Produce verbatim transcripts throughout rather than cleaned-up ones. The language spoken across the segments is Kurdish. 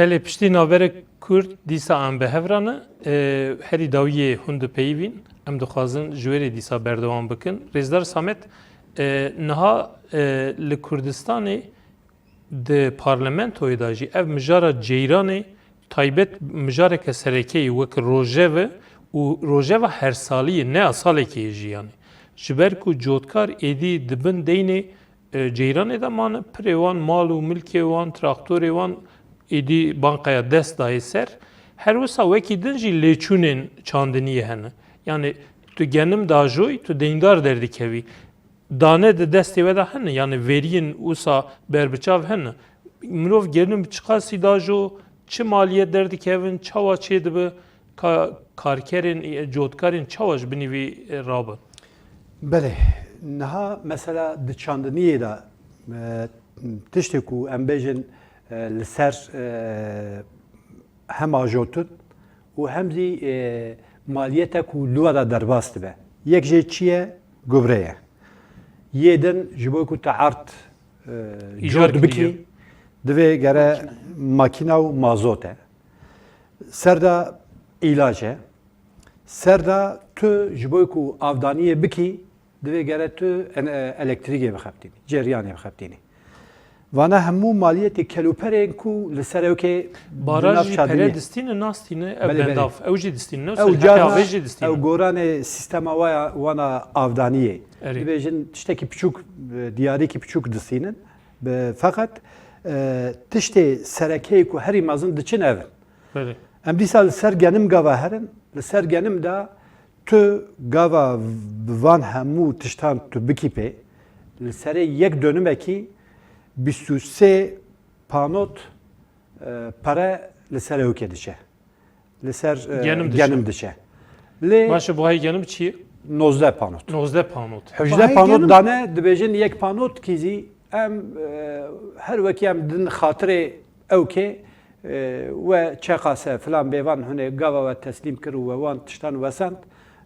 Belê, piştî navberek kurt dîsa em bi hev re ne. E, herî dawiyê hûn dipeyivîn. Em dixwazin ji wê rê dîsa berdewam bikin. Rêzdar Samet, e, niha, e, li Kurdistanê di parlamentoyê de jî ev mijara ceyranê taybet mijareke sereke ye wek rojeve û rojeva her salî ye, ne ya salekê ye jî yanî. Ji ber ku cotkar êdî di bin deynê e, ceyranê de mane, pirê wan, mal û milkê wan, traktorê wan êdî bankaya dest dayê ser. Her wisa wekî din jî lêçûnên çandiniyê hene. Yanî tu genim dajoyî, tu deyndar derdikevî. Dane di destê we de hene, yanî veriyên wisa berbiçav hene. Mirov genim çiqasî dajo, çi maliyet derdikevin, çawa çêdibe, ka-, karkerên, e, cotkarên çawa ji binî vî, e, rabin? Belê, niha mesela di çandiniyê de, e, tiştê ku em bêjin, e, li ser, e, hem ajotin û hem zî, e, maliyete ku li we de derbas dibe. Yek jê çi ye? Gubre ye. Yê din ji bo ku te erd, e, Îcar cot bikî, kiriye. Divê gere makîna û mazot e. Ser de îlac e. Ser de tu ji bo ku avdaniyê bikî, divê gere tu en-, e, elektrîkê bixebitînî, ceryanê bixebitînî. Vana hemû maliyetê kelûperên ku li ser ewkê di Baraj nav jî çandiniyê pere distîne, nastîne, ew Belê, belê. bendav, ew jî distîne, ne Ew wisa carna, hevê jî distîne. ew goranê sîstema waya, wana avdaniyê. Erê. Dibêjin tiştekî piçûk, e, diyarîkî piçûk distînin. Be-, feqet, e, tiştê serekeyê ku herî mezin diçin ev in. Belê. Em dîsa li ser genim gava herin, li ser genim de tu gava bi van hemû tiştan tu bikî pê, li serê yek dönümekî bîst û sê panot, e, pere li ser ewkê diçe. Li ser, e, Genim diçe. genim diçe. Lê Baş e, buhayê genim çi ye? nozdeh panot. Nozdeh panot. Hejdeh Buhayê panot genim dane, dibêjin yek panot kî zî em, e, her wekî em din xatirê ewkê, e, we çeqase filan bêvan hûnê gava we teslîm kir û we wan tiştan wesand,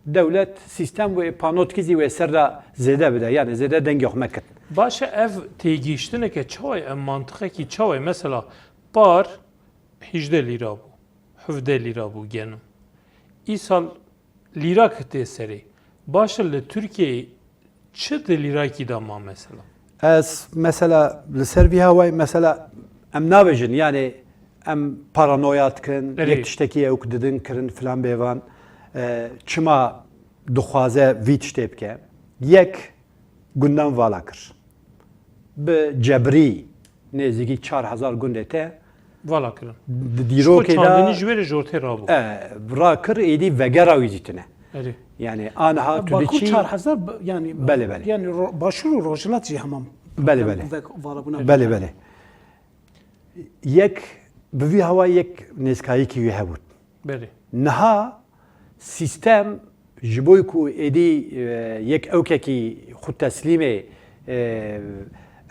dewlet sîstem wê panotkî zî wê ser de zêde bide, yanî zêde dengê xwe mekin. Baş e, ev têgihiştineke çawa ye, ev mantiqekî çawa ye? Mesela par hejdeh lîra bû, hevdeh lîra bû genim. Îsal lîra ketiye serê. Baş e, li Tirkiyeyê çi di lîrakî de ma mesela? Ez mesela li ser vî hawayê mesela em nabêjin, yanî em paranoya dikin, Erê. yek tiştekî ewk didin kirin filan bêvan. E, çima dixwaze vî tiştê bike? Yek gundan vala kir. Bi cebrî nêzîkî çar hezar gundê te Vala kirin. di Ji xwe dîrokê çandinî de, ji wê re jortê rabû. e, rakir êdî vegera wî zî tune. Erê. Yani aniha tu Bakur diçî çar hezar b-, yani, Belê, belê. yani ro-, Başûr û Rojhilat jî hemam Belê, belê. vek-, vala bûna Belê, bûna. belê. Yek, bi vî hawa yek nêzkayîkî wî hebût. Belê. Niha sîstem ji bo ku êdî, e, yek ewkekî xwe teslîmê, e,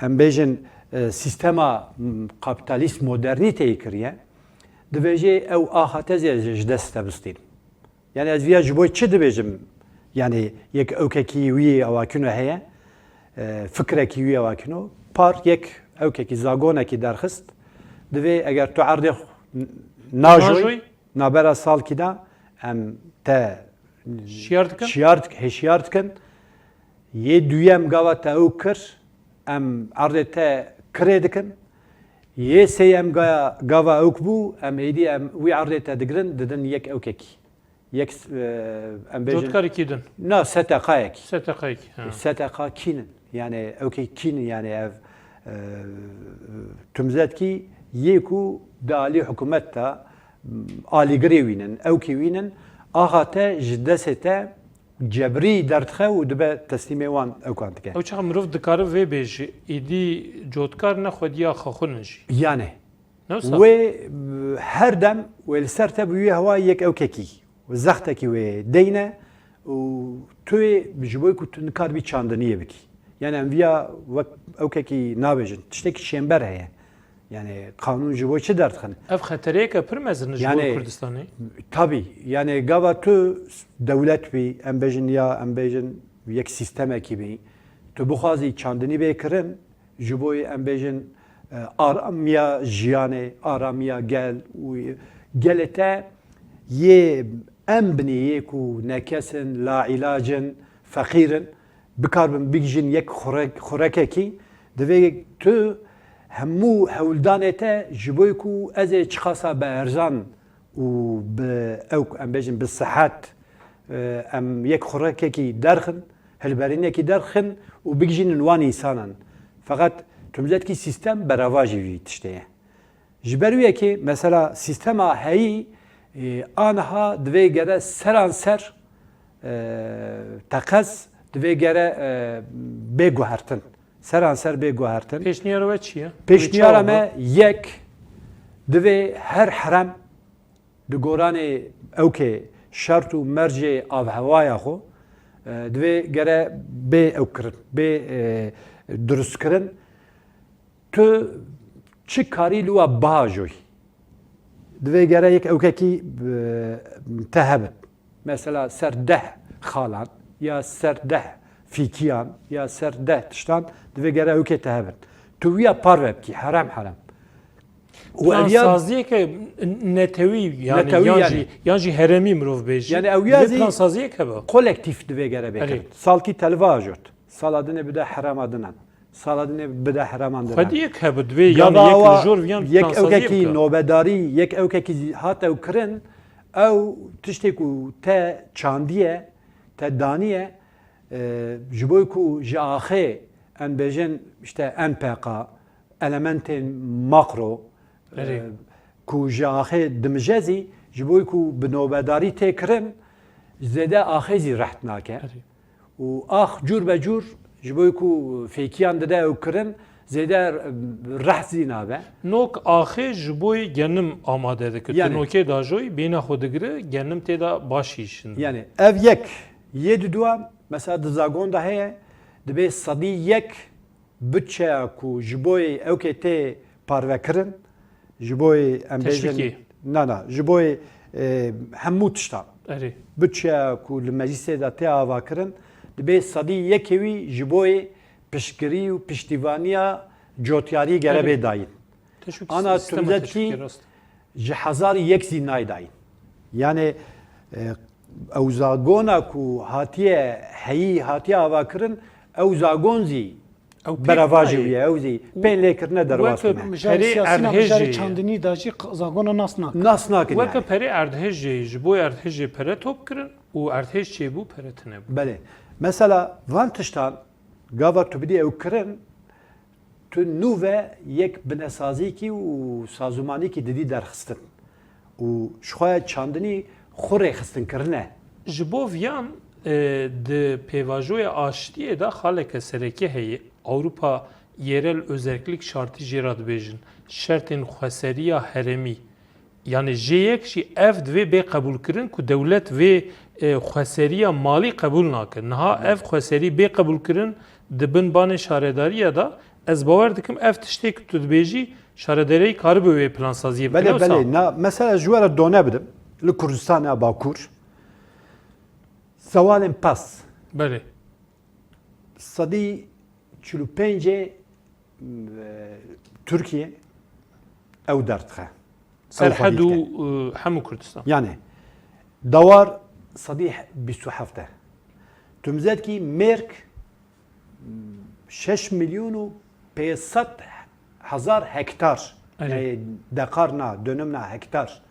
em bêjin, e, sîstema, m, kapîtalîst modernîteyê kiriye, divêjê ew axa te zî ez ji dest te bistînim. Yani ez viya ji bo çi dibêjim? Yani yek ewkekî wî awakîno heye, e, fikrekî wî awakîno. Par yek ewkekî zagonekî derxist. Divê eger tu erdê xwe n-, najoy, Najoy? nabera salkî de em te Şiyar dikin? şiyar dik-, hêşiyar dikin. Yê duyem gava te ew kir, em erdê te kirê dikin. Yê sêyem gaya, gava ewk bû, em êdî em wî erdê te digirin, didin yek ewkekî. Yek, e, em bêjin Cotkarekî din. Na, seteqayekî. Seteqayekî, ha. Seteqa kînin. Yani ewkê kînin yani ev, e, tumzetkî yê ku di alî hikûmet de, m, alîgirê wînin, ewkê wînin, axa te ji desê te cebrî derdixe û dibe teslîmê wan ewkan dike. Ew çaxa mirov dikare vê bêje, êdî cotkar ne xwediya xwe xwinin jî. Yani. Ne wisa? Wê, e, her dem wê li ser te bi wî hewa yek ewkekî, zextekî wê deyne û tu yê ji bo ku tu nikaribî çandiniyê bikî. Yani em viya wek ewkekî nabêjin. Tiştekî şênber heye. Yani qanûn ji bo çi derdixin? Ev xetereyeke pir mezin e ji bo Yani, Kurdistanê. Tabî, yani gava tu dewlet bî, em bêjin ya, em bêjin yek sîstemekî bî, tu bixwazî çandinî bê kirin, ji bo em bêjin, e, aramiya jiyanê, aramiya gel û gelê te yê em binê yê ku nekes in, laîlac in, feqîr in, bikaribin bigihîjin yek xurek-, xurekekî, divê tu hemû hewldanê te ji bo ku ez ê çiqasa bi erzan û bi ew, em bêjin, bi sihet, e, em yek xurekekî derxin, hilberînekî derxin û bigihîjin wan însanan. Feqet tu mizetkî sîstem berevajî vî tiştê ye. Ji ber wî yekê, mesela, sîstema heyî, e, aniha divê gere seranser, e, teqez, divê gere, e, bê guhertin. Seranser bê guhertin. Pêşniyara we çi ye? Pêşniyara me yek, divê her herem di goranê ewkê şert û mercê avhewaya xwe, e, divê gere bê ew kirin, bê, e, durustkirin. Tu çi karî li wa biajoyî? Divê gere yek ewkekî, e, te hebin. Mesela ser deh xalan ya ser deh fîkiyan ya ser deh tiştan divê gere ewkê te hebin. Tu wiya parve bikî, herem herem. Û ev ya Plansaziyeke netewî, yani Netewî, yan yani. Jî, yan jî heremî mirov bêjî. Yani ew ya Divê zî plansaziyek hebe. Kolektîf divê gere bê Erê. kirin. Salkî te li va ajot. Sala dinê bide herema dinan. Sala dinê bide hereman dinan. Xwediyek hebe divê, yani Gava yek awa li jor viyan yek plansaziyek ewkekî bike. Nobedarî, yek ewkekî zî hat ew kirin, ew tiştê ku te çandiye, te daniye, e, ji bo ku ji axê, em bêjin, işte, N P K, elementên makro, e, Erê. ku ji axê dimije zî, ji bo ku bi nobedarî tê kirin, zêde axê zî reht nake. Erê. Û ax cûr be cûr, ji bo ku fêkiyan dide ew kirin, zêde reht zî nabe. Nok axê ji bo genim amade dike. Tu Yani. nokê dajoyî bêhna xwe digire, genim tê de baş hîşin. Yani ev yek, yê diduwa, mesela di zagon de heye, dibê sedî yek budçeya ku ji bo ewkê tê parvekirin, ji bo em bêjin Teşwîkî. Na, na, ji bo, e, hemû tiştan. Erê. Budçeya ku li meclîsê de tê avakirin, dibê sedî yekê wî ji bo piştgirî û piştîvaniya cotyariyê gere Erê. bê dayîn. Teşwîk Ana sîstema tu mizetkî teşwîkê rast. ji hezarî yek zî nayê dayîn. Yani, e, ew zagona ku hatiye heyî, hatiye avakirin, ew zagon zî Ew pêk berevajê nayê. wî ye, ew zî Û pên lê kirine derbas weke dime. Mijarê Perê siyasî na erdhejê. mijarê çandinî de jî q-, zagona nas nakin. Nas nakin Weke yani. perê erdhejê, ji bo erdhejê pere top kirin û erdhej çêbû pere tine bû. Belê. Mesela van tiştan gava tu bidî ew kirin, tu nû ve yek binesazîkî û sazûmanîkî didî derxistin. Û ji xwe çandinî xwe rêxistin kirine. Ji bo viyan, e, di pêvajoya aştiyê de xaleke sereke heye. Ewropa yerel özellik şartî jê re dibêjin. Şertên xweseriya herêmî. Yani jê yek jî ev divê bê qebûlkirin ku dewlet vê, e, xweseriya malî qebûl nake. Niha ev xweserî bê qebûlkirin di bin banê şaredariya de, ez bawer dikim ev tiştê ku tu dibêjî şaredariyê karibe wê plansaziyê bikine Belê, wisa? belê. Na, mesela ji we re done bidim. Li Kurdistanê Bakur. Sewalên pez. Belê. Sedî çil û pêncê, e, Tirkiye ew derdixe. Ew Serhed û, xwedî dike. e, hemû Kurdistan. Yani, dawar sedî bîst û heft e. Tu mizetkî mêrk şeş milyon û pênc sed hezar hektar, Erê. yani dekar na, dönüm na, hektar.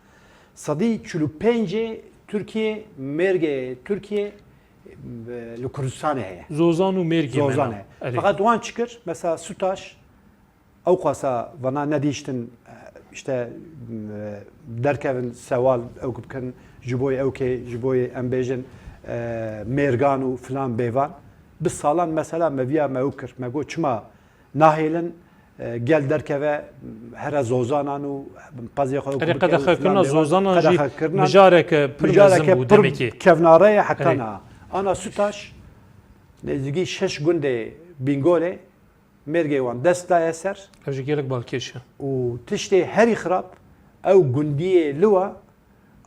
Sedî çil û pêncê Tirkiye, mêrgê Tirkiye, e, li Kurdistanê heye. Zozan û mêrgê Zozan me na. e. Erê. Feqet wan çi kir? Mesela Sutaş, ew qasa vana nedîştin, e, işte, e, derkevin sewal ew bikin, ji bo ewkê, ji bo em bêjin, e, mêrgan û filan bêvan. Bi salan mesela me viya me ew kir. Me got çima nahêlin, e, gel derkeve here zozanan û pezê xwe Erê, qedexekirina zozanan jî mijareke pir mezin bû demekê. Kevnare ye heta niha. Ana Sutaş, nêzîkî şeş gundê Bîngolê mêrgê wan dest daye ser. Ev jî gelek balkêş e. Û tiştê herî xirab, ew gundiyê li wa,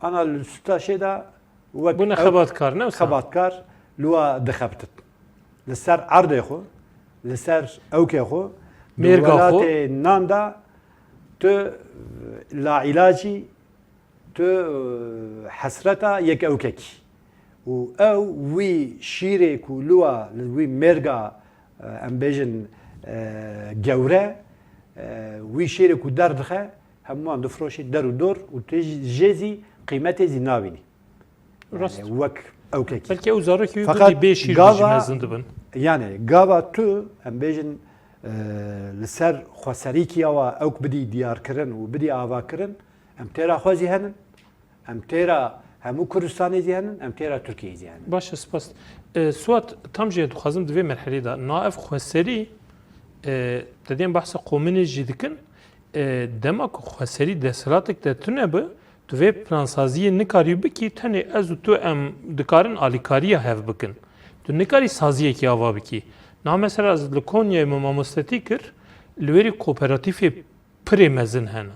ana li Sutaşê de wek Bûne ew xebatkar, ne wisa? xebatkar li wa dixebitin. Li ser erdê xwe, li ser ewkê xwe Mêrga xwe. Welatê nan de tu laîlacî, tu, e, hesreta yek ewkekî. Û ew wî şîrê ku liwa li wî mêrga, e, em bêjin, e, gewre, e, wî şîrê ku derdixe, hemû wan difroşî der û dor û tu jê zî qîmetê zî nabînî. Rast. Yani wek ewkekî. Belkî ew zarokî wî Feqet gotî bê şîr gava, jî mezin dibin. Yani gava tu, em bêjin, e, li ser xweserîkiya wa ewk bidî diyarkirin û bidî avakirin, em têra xwe zî henin, em têra hemû Kurdistanê zî henin, em têra Tirkiyeyê zî henin. Baş e, spas. E, Suat, tam jî dixwazim di vê merhelê de, na ev xweserî, e, te dên behsa qomînê jî dikin, e, dema ku xweserî desthilatek de tune bi, tu vê plansaziyê nikarî bikî, tenê ez û tu em dikarin alîkariya hev bikin. Tu nikarî saziyekî ava bikî. Niha mesela ez li Konyayê min mamostetî kir, li wêrî kooperatîfê pirê mezin hene.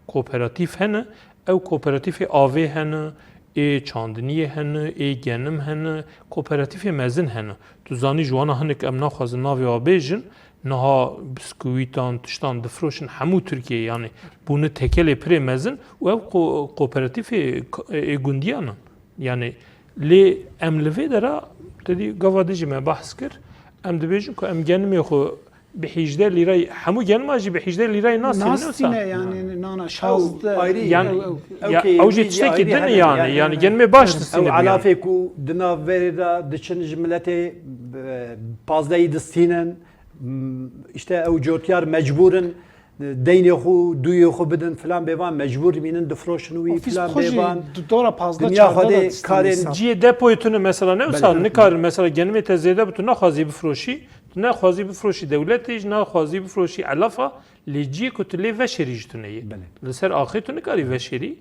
Kooperatîf hene, ew kooperatîfê avê hene, ê çandiniyê hene, ê genim hene, kooperatîfê mezin hene. Tu zanî ji wana hinek em naxwazin navê wa bêjin, niha biskûwîtan, tiştan difroşin hemû Tirkiyeyê, yanî bûne tekelê pirê mezin û ev ko-, kooperatîfê k-, ê gundiyan in. Yanî lê em li vê dera, te dî gava dijî me behs kir, em dibêjin ku em genimê xwe bi hîjdeh lîrayî, hemû genima jî bi hîjdeh lîrayî nasînin, Nastîne wisa? Yani nana Ew şazdeh. ayrî. Yani, Ew, ew. ya, Okey, ew jî wî tiştekî ayrî din e hene, yani, yani, yani genimê baş ew distîne bi yani. Alafê ku di nav verê de diçin ji miletê, e, pazdehî distînin, m, işte ew cotyar mecbûr in, e, deynê xwe, dûyê xwe bidin filan bêvan mecbûr dimînin difroşin wî Ofîs filan xwe jî bêvan. di dora pazdeh Dinya çardeh xwe de de distîne karên sar. Ciyê depoyê tune mesela ne wisa Belê. nikarin mesela genimê te zêde bi tu naxwazî bifroşî, tu naxwazî bifroşî dewletê jî naxwazî bifroşî elafa, lê ciyê ku tu lê veşêrî ji tune ye. Belê. Li ser axê tu nikarî veşêrî.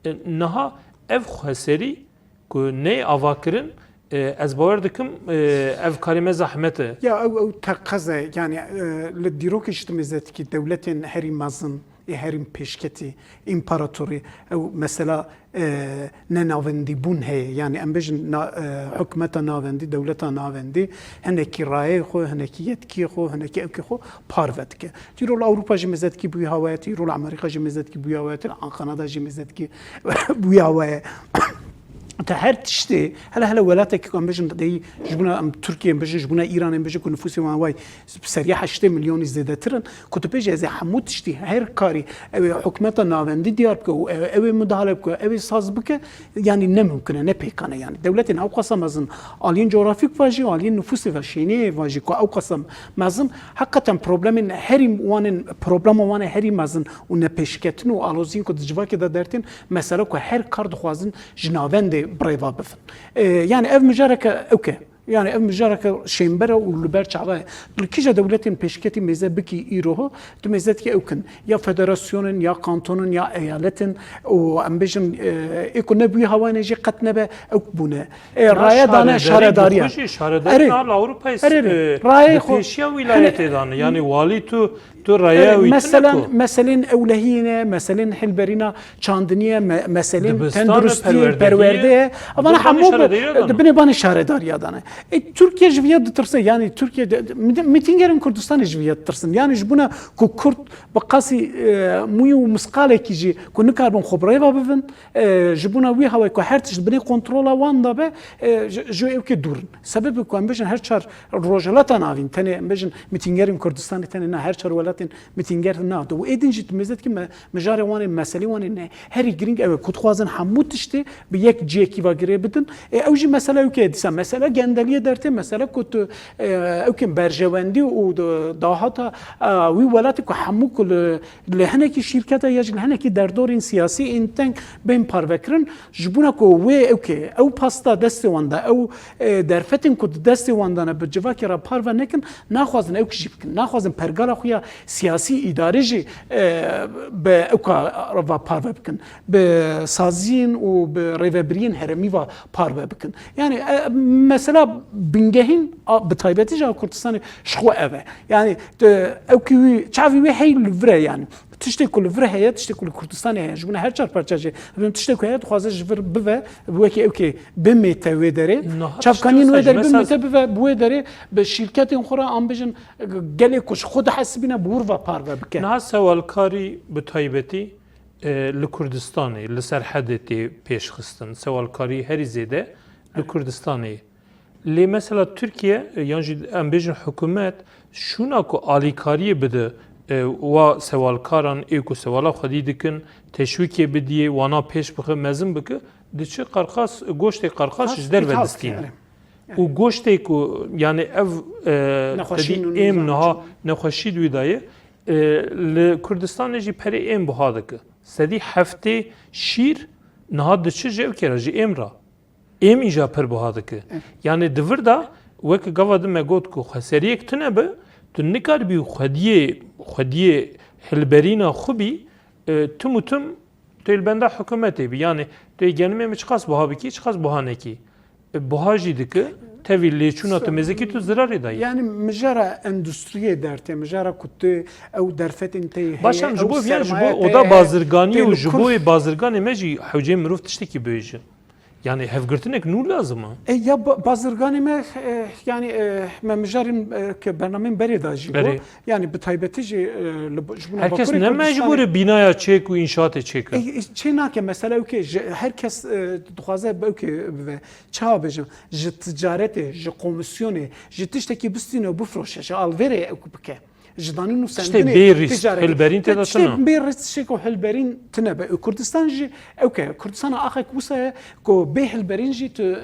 E, niha ev xweserî ku neyê avakirin, e, ez bawer dikim, e, ev karê me zehmet e. Ya ew, ew teqez e, yani, e, li dîrokê jî tu mêze dikî dewletên herî mezin, ê herîm pêşketî, împaratorî, ew mesela, e, nenavendîbûn heye. Yani em bêjin na-, e, hikûmeta navendî, dewleta navendî hinekî rayeyê xwe, hinekî yetkiyê xwe, hinekî ewkê xwe parve dike. Îro li Ewropa jî mêze dikî bûyî hawaye, îro li Amerîka jî mêze dikî bûyî hawaye, an Kanada jî mêze dikî bûyî hawaye. Te her tiştê, hele hele welatekî ku em bêjin, dey, ji bona em Tirkiye bêjin, ji bona Îranê bêjin ku nifûsê wan way bi seriya heştê milyonî zêdetir in, ku tu bêjî ez ê hemû tiştî, her karî, ew ê hikûmeta navendî diyar bike û ew, ew ê midahale bike, ew ê saz bike, yanî ne mimkun e, ne pêkan e yanî. Dewletên ew qasa mezin, aliyên cografîk ve jî, aliyên nifûsê ve, şêniyê ve jî ku ew qasa mezin, heqeten problemên herî wan ên, problema wan ê herî mezin û nepêşketin û aloziyên ku di civakê de dertên, mesele ku her kar dixwazin ji navendê bi rê ve bibin. E, yani ev mijareke ewk e. Yani ev mijareke şênber e û li ber çava ye. Li kîja dewletên pêşketî mêze bikî îro, tu mêze dikî ewk in. Ya federasyonên, ya kantonên, ya eyaletin û em bêjin, e, ê ku nebûyî hawanê jî qet nebe ewk bûne. E, Na raye dane şaredarî şaredariya. Dixwe jî, şaredarî Erê. na li Ewropayê Erê, erê. e, Raye bi xwe. pêşiya wîlayetê dane. Yani walî tu, tu raye Erê, wî tune meselen, ku. meselên ewlehiyê ne, meselên hilberîna çandinî ye, me-, meselên Dibistan e, tenduristî, perwerdehiyê, perwerdê ye. Evana dibê banê hemû bi, şaredariya dane. dibinê banê şaredariya dane. E, Tirkiye ji viya ditirse, yani Tirkiye de, de, mîtîngerên Kurdistanê ji viya ditirsin. Yani ji bona ku Kurd bi qasî, e, mûyî û misqalekî jî ku nikaribin xwe bi rê ve bibin, e, ji bona wî hawayê ku her tişt binê kontrola wan de be, e, ji, ji ewkê dûr in. Sebebê ku em bêjin her çar Rojhilata Navîn, tenê em bêjin mîtîngerên Kurdistanê tenê ne, her çar welatên mîtînger ne. Û ê din jî tu mêze dikî me, mijarê wan ê, meselê wan ê ne. Herî girîng ew e ku dixwazin hemû tiştê bi yek cihekî ve girê bidin. E, ew jî mesele ewkê ye dîsa. Mesele gendeliyê dertê, mesele ku tu, e, ewkên berjewendî û da-, dahata, e, wî welatê ku hemû ku li, li hinekî şîrketa ya jî li hinekî derdorên siyasî ên teng bên parvekirin, ji bona ku wê ewkê, ew pasta destê wan de, ew, e, derfetên ku di destê wan de ne bi civakê re parve nekin, naxwazin ewk jî bikin. Naxwazin pergala xwe ya siyasî, îdarî jî, e, bi ewka re ve parve bikin. Bi saziyên û bi rêvebiriyên herêmî ve parve bikin. Yani, e, mesela bingehîn a, bi taybetî jî a Kurdistanê ji xwe ev e. Yani, tu, ewkî wî, çavî wî hey li vir e yani. tiştê ku li vir heye, tiştê ku li Kurdistanê heye, ji bona her çar parça jî, bibim tiştê ku heye dixwaze ji vir bive, wekî ewkê bimête wê derê. Niha çavkaniyên tiştê wê wisa derê jî mesela bimête bive, bi wê derê bi şîrketên xwe re, an bêjin gelê ku ji xwe dihesibîne, bi wir ve parve bike. Niha sewalkarî bi taybetî, e, li Kurdistanê, li Serhedê tê pêşxistin. Sewalkarî herî zêde li Kurdistanê. Lê mesela Tirkiye, e, yan jî em bêjin hikûmet, şûna ku alîkariyê bide, e, wa sewalkaran ê ku sewala xwedî dikin, teşwîkê bidiyê, wana pêş bixe, mezin bike, diçe qarqas, goştê qarqas ji derve distîne. Û goştê ku, yani ev, e, tedî êm niha nexweşî di wî de ye, e, li Kurdistanê jî perê êm buha dike. Sedî heftê şîr niha diçe ji ew kera, ji êm re. Êm îja pir buha dike. Eh. Yani di vir de weke gava din me got ku xweseriyek tune be, tu nikaribî xwediyê, xwediyê hilberîna xwe bî, e, tim û tim tu yê li benda hikûmetê bî. Yani tu yê genimê min çiqas buha bikî, çiqas buha nekî. E, buha jî dike, tevî lêçûna tu mêzekî tu zirarê dayî. Yani mijara endustriyê dertê, mijara ku tu ew derfetên te heye, Baş em ji bo viyan ji bo oda bazirganiyê û ji bo bazirganê me jî hewceyê mirov tiştekî bêje. Yani hevgirtinek nû lazim e. E, ya ba-, bazirganê me, e, yani, e, me mijarên, e, ke bernamên berê da jî got. Berê. Yani bi taybetî jî, e, li bo-, ji bona Her kes Bakurê ne Kurdistanê mecbûr e bînaya çêk û înşaatê çêkir. E, e, çê nake mesela ewkê, ji, her kes, e, dixwaze bi ewkê bive. Çawa bêjim? Ji ticaretê, ji komisyonê, ji tiştekî bistîne û bifroşe, ji alvêrê ewk bike. Ji danîn û sendinê bê rîsk, ticaret. Hilberîn tê de tiştê tune. Bê rîsk, tiştê ku hilberîn tune be. Kurdistan jî ewke. Kurdistana axek wisa ye ku bê hilberîn jî tu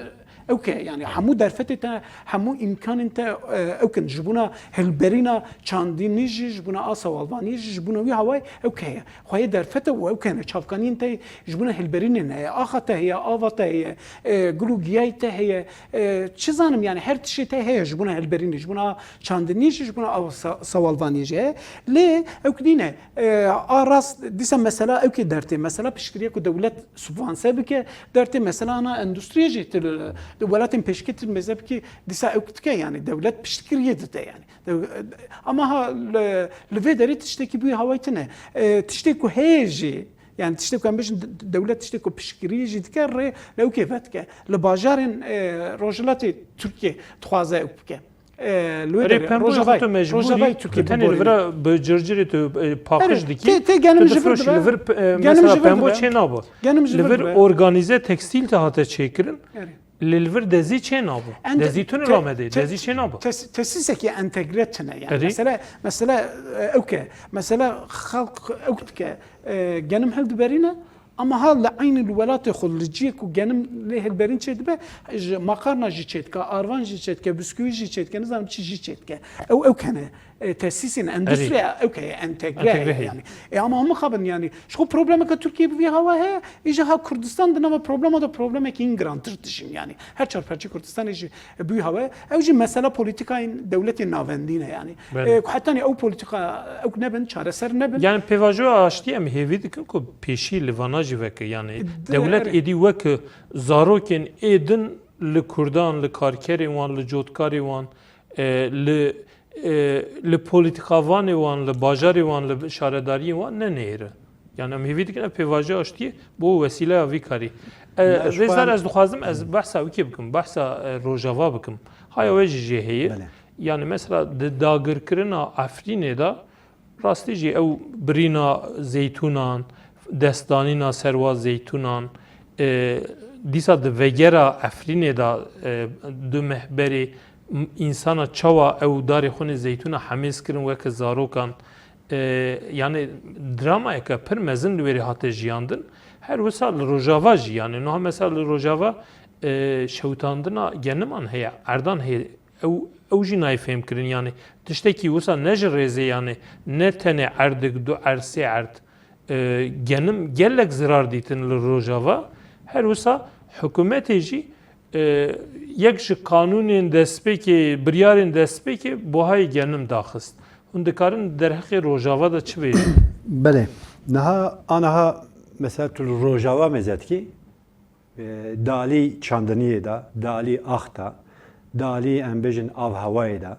ewke. Yani hemû derfetê te, hemû îmkanên te, e, ewkin. Ji bona hilberîna çandinî jî, ji bona a sewalvaniyê jî, ji bona wî hawayê ewke ye. Xweyê derfete û ewke ne. Çavkaniyên te ji bona hilberînê ne ye. Axa te heye, ava te heye, e, gul û giyayê te heye, e, çi zanim yani her tiştê te heye ji bona hilberînê, ji bona çandinî jî, ji bona av sa-, sawalvaniyê jî heye. Lê ewk nîne, e, a rast dîsa mesela ewkê dertê. Mesela piştgiriye ku dewlet subvanse bike, dertê mesela ana endustriyê jî til, di welatên pêşkê til mêze bikî, dîsa ewk dike yani dewlet piştgiriyê dide yani. Dew-, ama ha li, li vê derê tiştekî bûyî hawayî tine. E, tiştê ku heye jî, yani tiştê ku em bêjin de-, dewlet tiştê ku piştgiriyê jî dike rê li ewkê vedike. Li bajarên, e, rojhilatê Tirkiyê dixwaze ewk bike. E, li wê Erê derê pemboyê xwe rojavayê, tu mecbûrî, rojavayê Tirkiyê tu tenê li biborîne. Vir a bi circirê tu, e, paqij Erê, dikî, tê, tê genim tu ji vir difroşî, dibe. Li vir, e, Genim mesela ji vir pembo dibe. Çê nabe. Genim ji Li vir vir dibe. Organize tekstîl te hate çêkirin. Erê. Lê li vir dezî çê nabe. Ente-, Dezî tune te-, ramedê, te-, dezî çê nabe. tes-, tesîsekî entegre tine yani. Erê. Mesela, mesela, e, ewke. Mesela xalq ewk dike, e, genim hildiberîne, ama ha li eynî li welatê xwe li cihê ku genim lê hilberîn çêdibe, ji makarna jî çêdike, arvan jî çêdike, biskûwî jî çêdike, nizanim çi jî çêdike. Ew ewk hene, e, tesîsên, Erê. Endustria ewk heye, entegre Entegre heye heye. Yani. E, ama hemû xabin yani. Ji xwe problemeke Tirkiyê bi vî hawa heye, îja ha Kurdistan di nava problema de problemekî yên girantir dijîn yani. Her çar parçeyê Kurdistanê jî bi wî hawa heye. Ew jî mesela polîtikayên dewletên navendî ne yani. Belê. E, ku hetanî ew polîtika, ew nebin, çareser nebin. Yani pêvajoya aştiyê em hêvî dikin ku pêşî li vana jî veke. Yani D-, dewlet erê. Êdî weke zarokên ê din li Kurdan, li karkerên wan, li cotkarê wan, e, li, e, li polîtikavanê wan, li bajarê wan, li şaredariyên wan nenihêre. Yani em hêvî dikin ev pêvajoya aştiyê bo wesîleya vî karî. E, Rêzdar, ez dixwazim ez behsa wî kê bikim, behsa, e, Rojava bikim. Haya we jî jê heye. Belê. Yani mesela di dagirkirina Efrînê de rastî jî ew birîna zeytûnan, destdanîna serwa zeytûnan, e, dîsa di vegera Efrînê de, e, du meh berê m-, însana çawa ew darê xwinê zeytûna hemêz kirin weke zarokan, e, yani dramayeke pir mezin li wêrê hate jiyandin. Her wisa li Rojava jî, yani niha mesela li Rojava, e, şewitandina geniman heye, erdan heye, ew, ew jî nayê fêhmkirin. Yani tiştekî wisa ne ji rêzê, yani ne tenê erdik, du erd, sê erd, e, genim gelek zirar dîtin li Rojava. Her wisa hikûmetê jî, e, yek ji qanûnên destpêkê, biryarên destpêkê buhayê genim daxist. Hûn dikarin derheqê Rojava de çi bêjin? Belê. Niha, aniha mesela tu li Rojava mêze dikî, e, dalî çandiniyê de, dalî ax de, dalî em bêjin avhewayê de,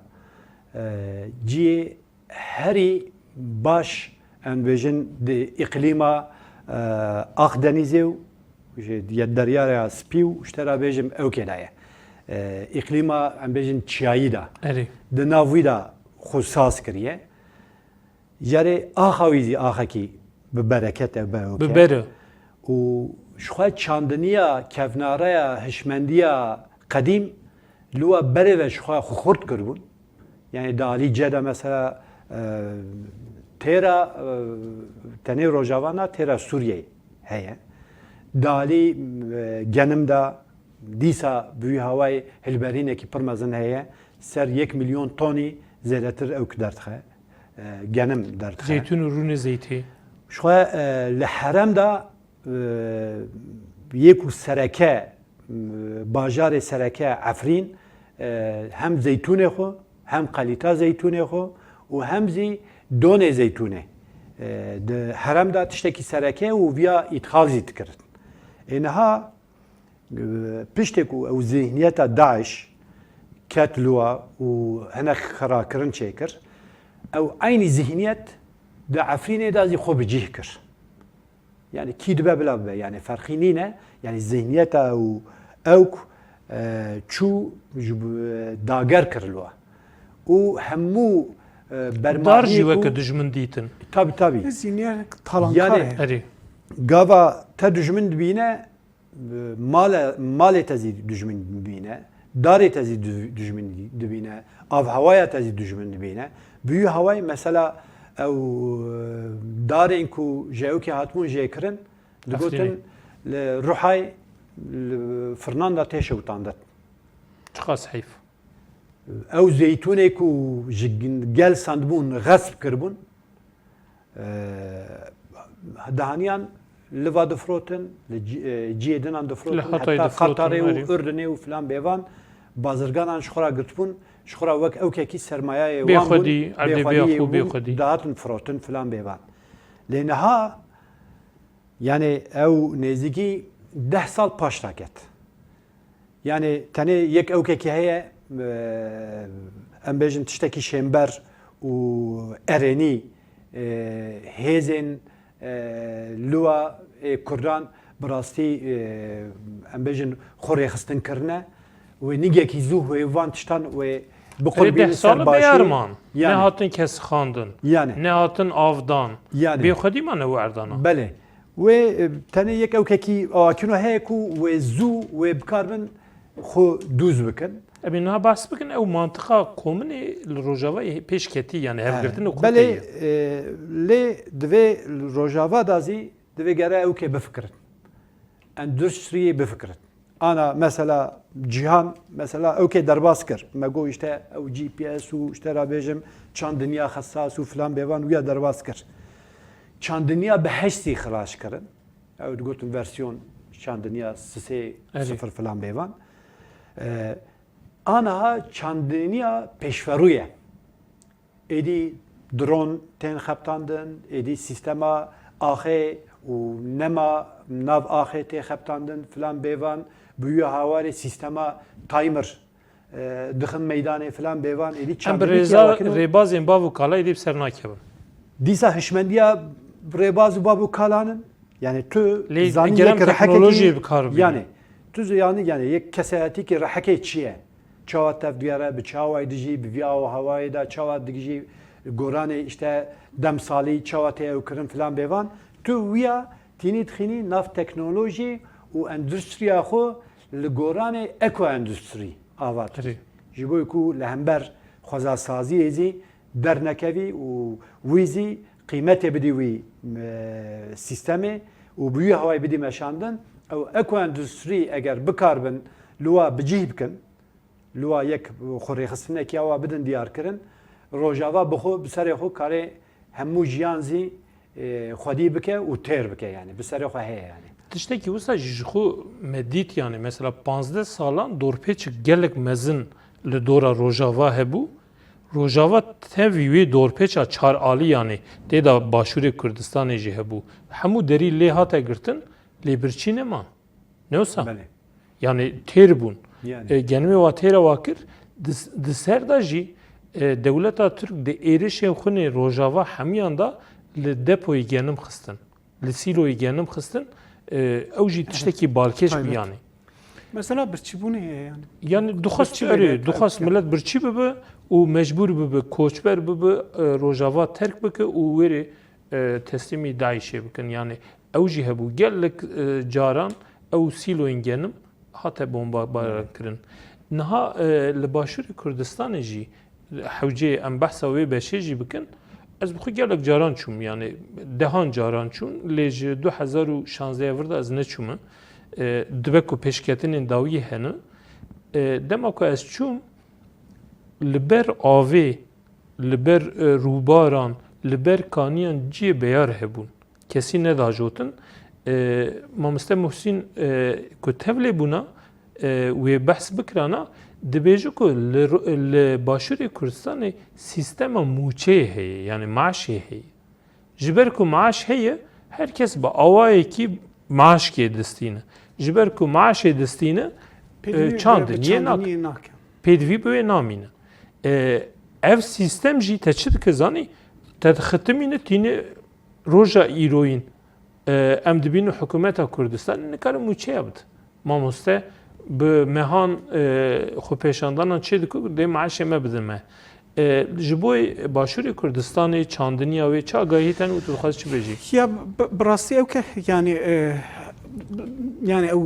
e, cihê herî baş Em bêjin di îqlîma, e, Akdenîzê û ji ye-, Deryaya Spî û ji te re bêjim ewkê de ye. E, îqlîma, em bêjin, çiyayî de. Erê. Di nav wî de xwe saz kiriye. Yarê axa wî zî axekî bi bereket e, bi ewk e. Bi ber e. Û ji xwe çandiniya, kevnareya, hişmendiya qedîm li we berê ve ji xwe xurt kiribûn. Yani di alî ce de mesela, e, têra, e, tenê Rojava na, têra Sûriyeyê heye. Di alî, e, genim de dîsa bi wî hawayê hilberînekî pir mezin heye. Ser yek milyon tonî zêdetir ewk derdixe, e, genim derdixe. Zeytûn û rûnê zeytê. Ji xwe, e, li herem de, e, yê ku sereke, e, bajarê sereke Efrîn, e, hem zeytûnê xwe, hem kalîta zeytûnê xwe û hem zî donê zeytûnê, e, di herem de tiştekî sereke û viya îtxal zî dikirin. Ê niha, e, piştê ku ew zîhniyeta DAIŞ ket li wa û hinek xirakirin çêkir, ew eynî zîhniyet di Efrînê de zî xwe bi cih kir. Yani kî dibe bila bibe, yani ferqî nîne, yani zîhniyeta û ewk, e, çû ji b-, dager kir li wa. Û hemû, e, Dar jî bermahiyek û weke dijmin dîtin. Tabii, tabii. Zîhniyet talankar Yani e. Erê. Gava te dijmin dibîne, male, malê te zî dijmin dibîne, darê te zî du-, dijmin dibîne, avhewaya te zî dijmin dibîne. Bi wî hawayê mesela ew, e, darên ku ji ewkê hatibûn jêkirin, digotin Efrînê. Li Ruhay, li firnan de tê şewitandin. Çiqas heyf. Ew zeytûnê ku ji gel sandibûn, xesp kiribûn, e, dihaniyan li va difirotin, li ci-, e, ciyê dinan difirotin, Li Hatayê heta difirotin, Qatarê û erê. Urdunê û filan bêvan bazirganan ji xwe re girtibûn, ji xwe re wek ewkekî sermayayê Bê wan bûn, xwedî, erdê bê bêxwediyê xwe, bê bûn, xwedî. Dihatin firotin filan bêvan. Lê niha, yani ew nêzîkî deh sal paş raket. Yani tenê yek ewkekî heye, e, em bêjin tiştekî şênber û erênî, e, hêzên, e, liwa ê Kurdan bi rastî, e, em bêjin xwe rêxistin kirine. Wê nîgekî zû wê van tiştan wê Erê biqurbînin deh ser sal başî. Beyar man. Yani. Nehatin kesixandin. Yani. Nehatin avdan. Yani. Bêxwedî mane û erdana. Belê. Wê, e, tenê yek ewkekî akino heye ku wê zû wê bikarbin xwe dûz bikin. Em ê niha behs bikin, ew mantiqa kominê li Rojavayê pêş ketî, yani hevgirtin û He, belê, kurtê ye. E, lê divê Rojava da zî divê gere ewkê bifikirin. Endustriyê bifikirin. Ana mesela cîhan, mesela ewkê derbas kir. Me got işte ew G P S û işte ra bêjim çandinya xesas û filan bêvan wîya derbas kir. Çandinya behiştî xilas kirin. Ew digotin versiyon çandinya sisê Erê. Sifir filan bêvan. Ee, aniha çandinya pêşverû ye. Êdî dron tên xebitandin, êdî sîstema axê û nema nav axê tê xebitandin filan bêvan, bi wî hawarê sîstema timer, e, dixin meydanê filan bêvan, êdî Em bi çandinî rêza, kewakino. Rêbazên bav û kala êdî bi ser nakevin. Dîsa hişmendiya rêbaz û bav û kalan in. Yani tu Lê zanî gerem yek rehekekî teknolojiyê bi kar bîne. Yani tu zanî yani yek kesayetîkî rehekê çi ye? Çawa tevdigere, bi çawa dijî, bi vî awa hawayê de çawa digijî, goranê işte demsalî çawa tê ew kirin filan bêvan. Tu wiya tînî dixînî nav teknolojî û endustriya xwe li goranê ekoendustrî ava dikî. Erê. Ji bo ku li hember xwezasaziyê zî dernekevî û wî zî qîmetê bidî wî, e, sîstemê û bi wî hawayê bidî meşandin, ew ekoendustrî eger bikaribin li wa bicih bikin, li wa yek xwe rêxistinekî awa bidin diyarkirin, Rojava bi xwe, bi serê xwe karê hemû jiyan zî, e, xwedî bike û têr bike, yani bi serê xwe heye yani. Tiştekî wisa jî ji xwe me dît, yani mesela panzdeh salan dorpêçek gelek mezin li dora Rojava hebû. Rojava tevî wê dorpêça çar alî, yani tê de Başûrê Kurdistanê jî hebû. Hemû derî lê hate girtin, lê birçî nema. Ne wisa? Belê. Yani têr bûn. Yani. E, genimê wa têra wa kir, di, di ser de jî, e, dewleta Tirk di êrişên xwe nê Rojava hemiyan de li depoyê genim xistin, li sîloyê genim xistin, e, ew jî tiştekî balkêş bû yanî. Mesela birçîbûnê heye yanî. Yanî dixwest, erê, dixwest milet birçî bibe û mecbûr bibe koçber bibe, e, Rojava terk bike û wêrê, e, teslîmî DAIŞê bikin. Yanî ew jî hebû. Gelek, e, caran ew sîloyên genim hate bombebaran kirin. Niha, e, li Başûrê Kurdistanê jî hewceyê em behsa wê beşê jî bikin. Ez bi xwe gelek caran çûm, yanî dehan caran çûm, lê ji du hezar û şazdehê vir de ez neçûme. E, dibe ku pêşketinên dawiyê hene. E, dema ku ez çûm, li ber avê, li ber, e, rûbaran, li ber kaniyan cihê beyar hebûn. Kesî nedajotin. E, Mamoste Muhsîn, e, ku tevlê bûna, e, wê behs bikirana, dibêje ku li, li Başûrê Kurdistanê sîstema mûçeyê heye, yanî maaşê heye. Ji ber ku maaş heye, her kes bi awayekî maaşkê distîne. Ji ber ku maaşê distîne, e, çandiniyê nake. Pêdivî bi wê namîne. E, ev sîstem jî te çi dike zanî? Te dixitimîne tîne roja îroyîn, e, em dibînin hikûmeta Kurdistanê nikare mûçeya bide. Mamoste bi mehan, e, xwepêşandanan çê dike ku dê maaşê me bidin me. E, ji bo Başûrê Kurdistanê çandiniya wê çi agahî hene û tu dixwazî çi bêjî? Ya bi, bi rastî ew ke, yanî, e, yanî ew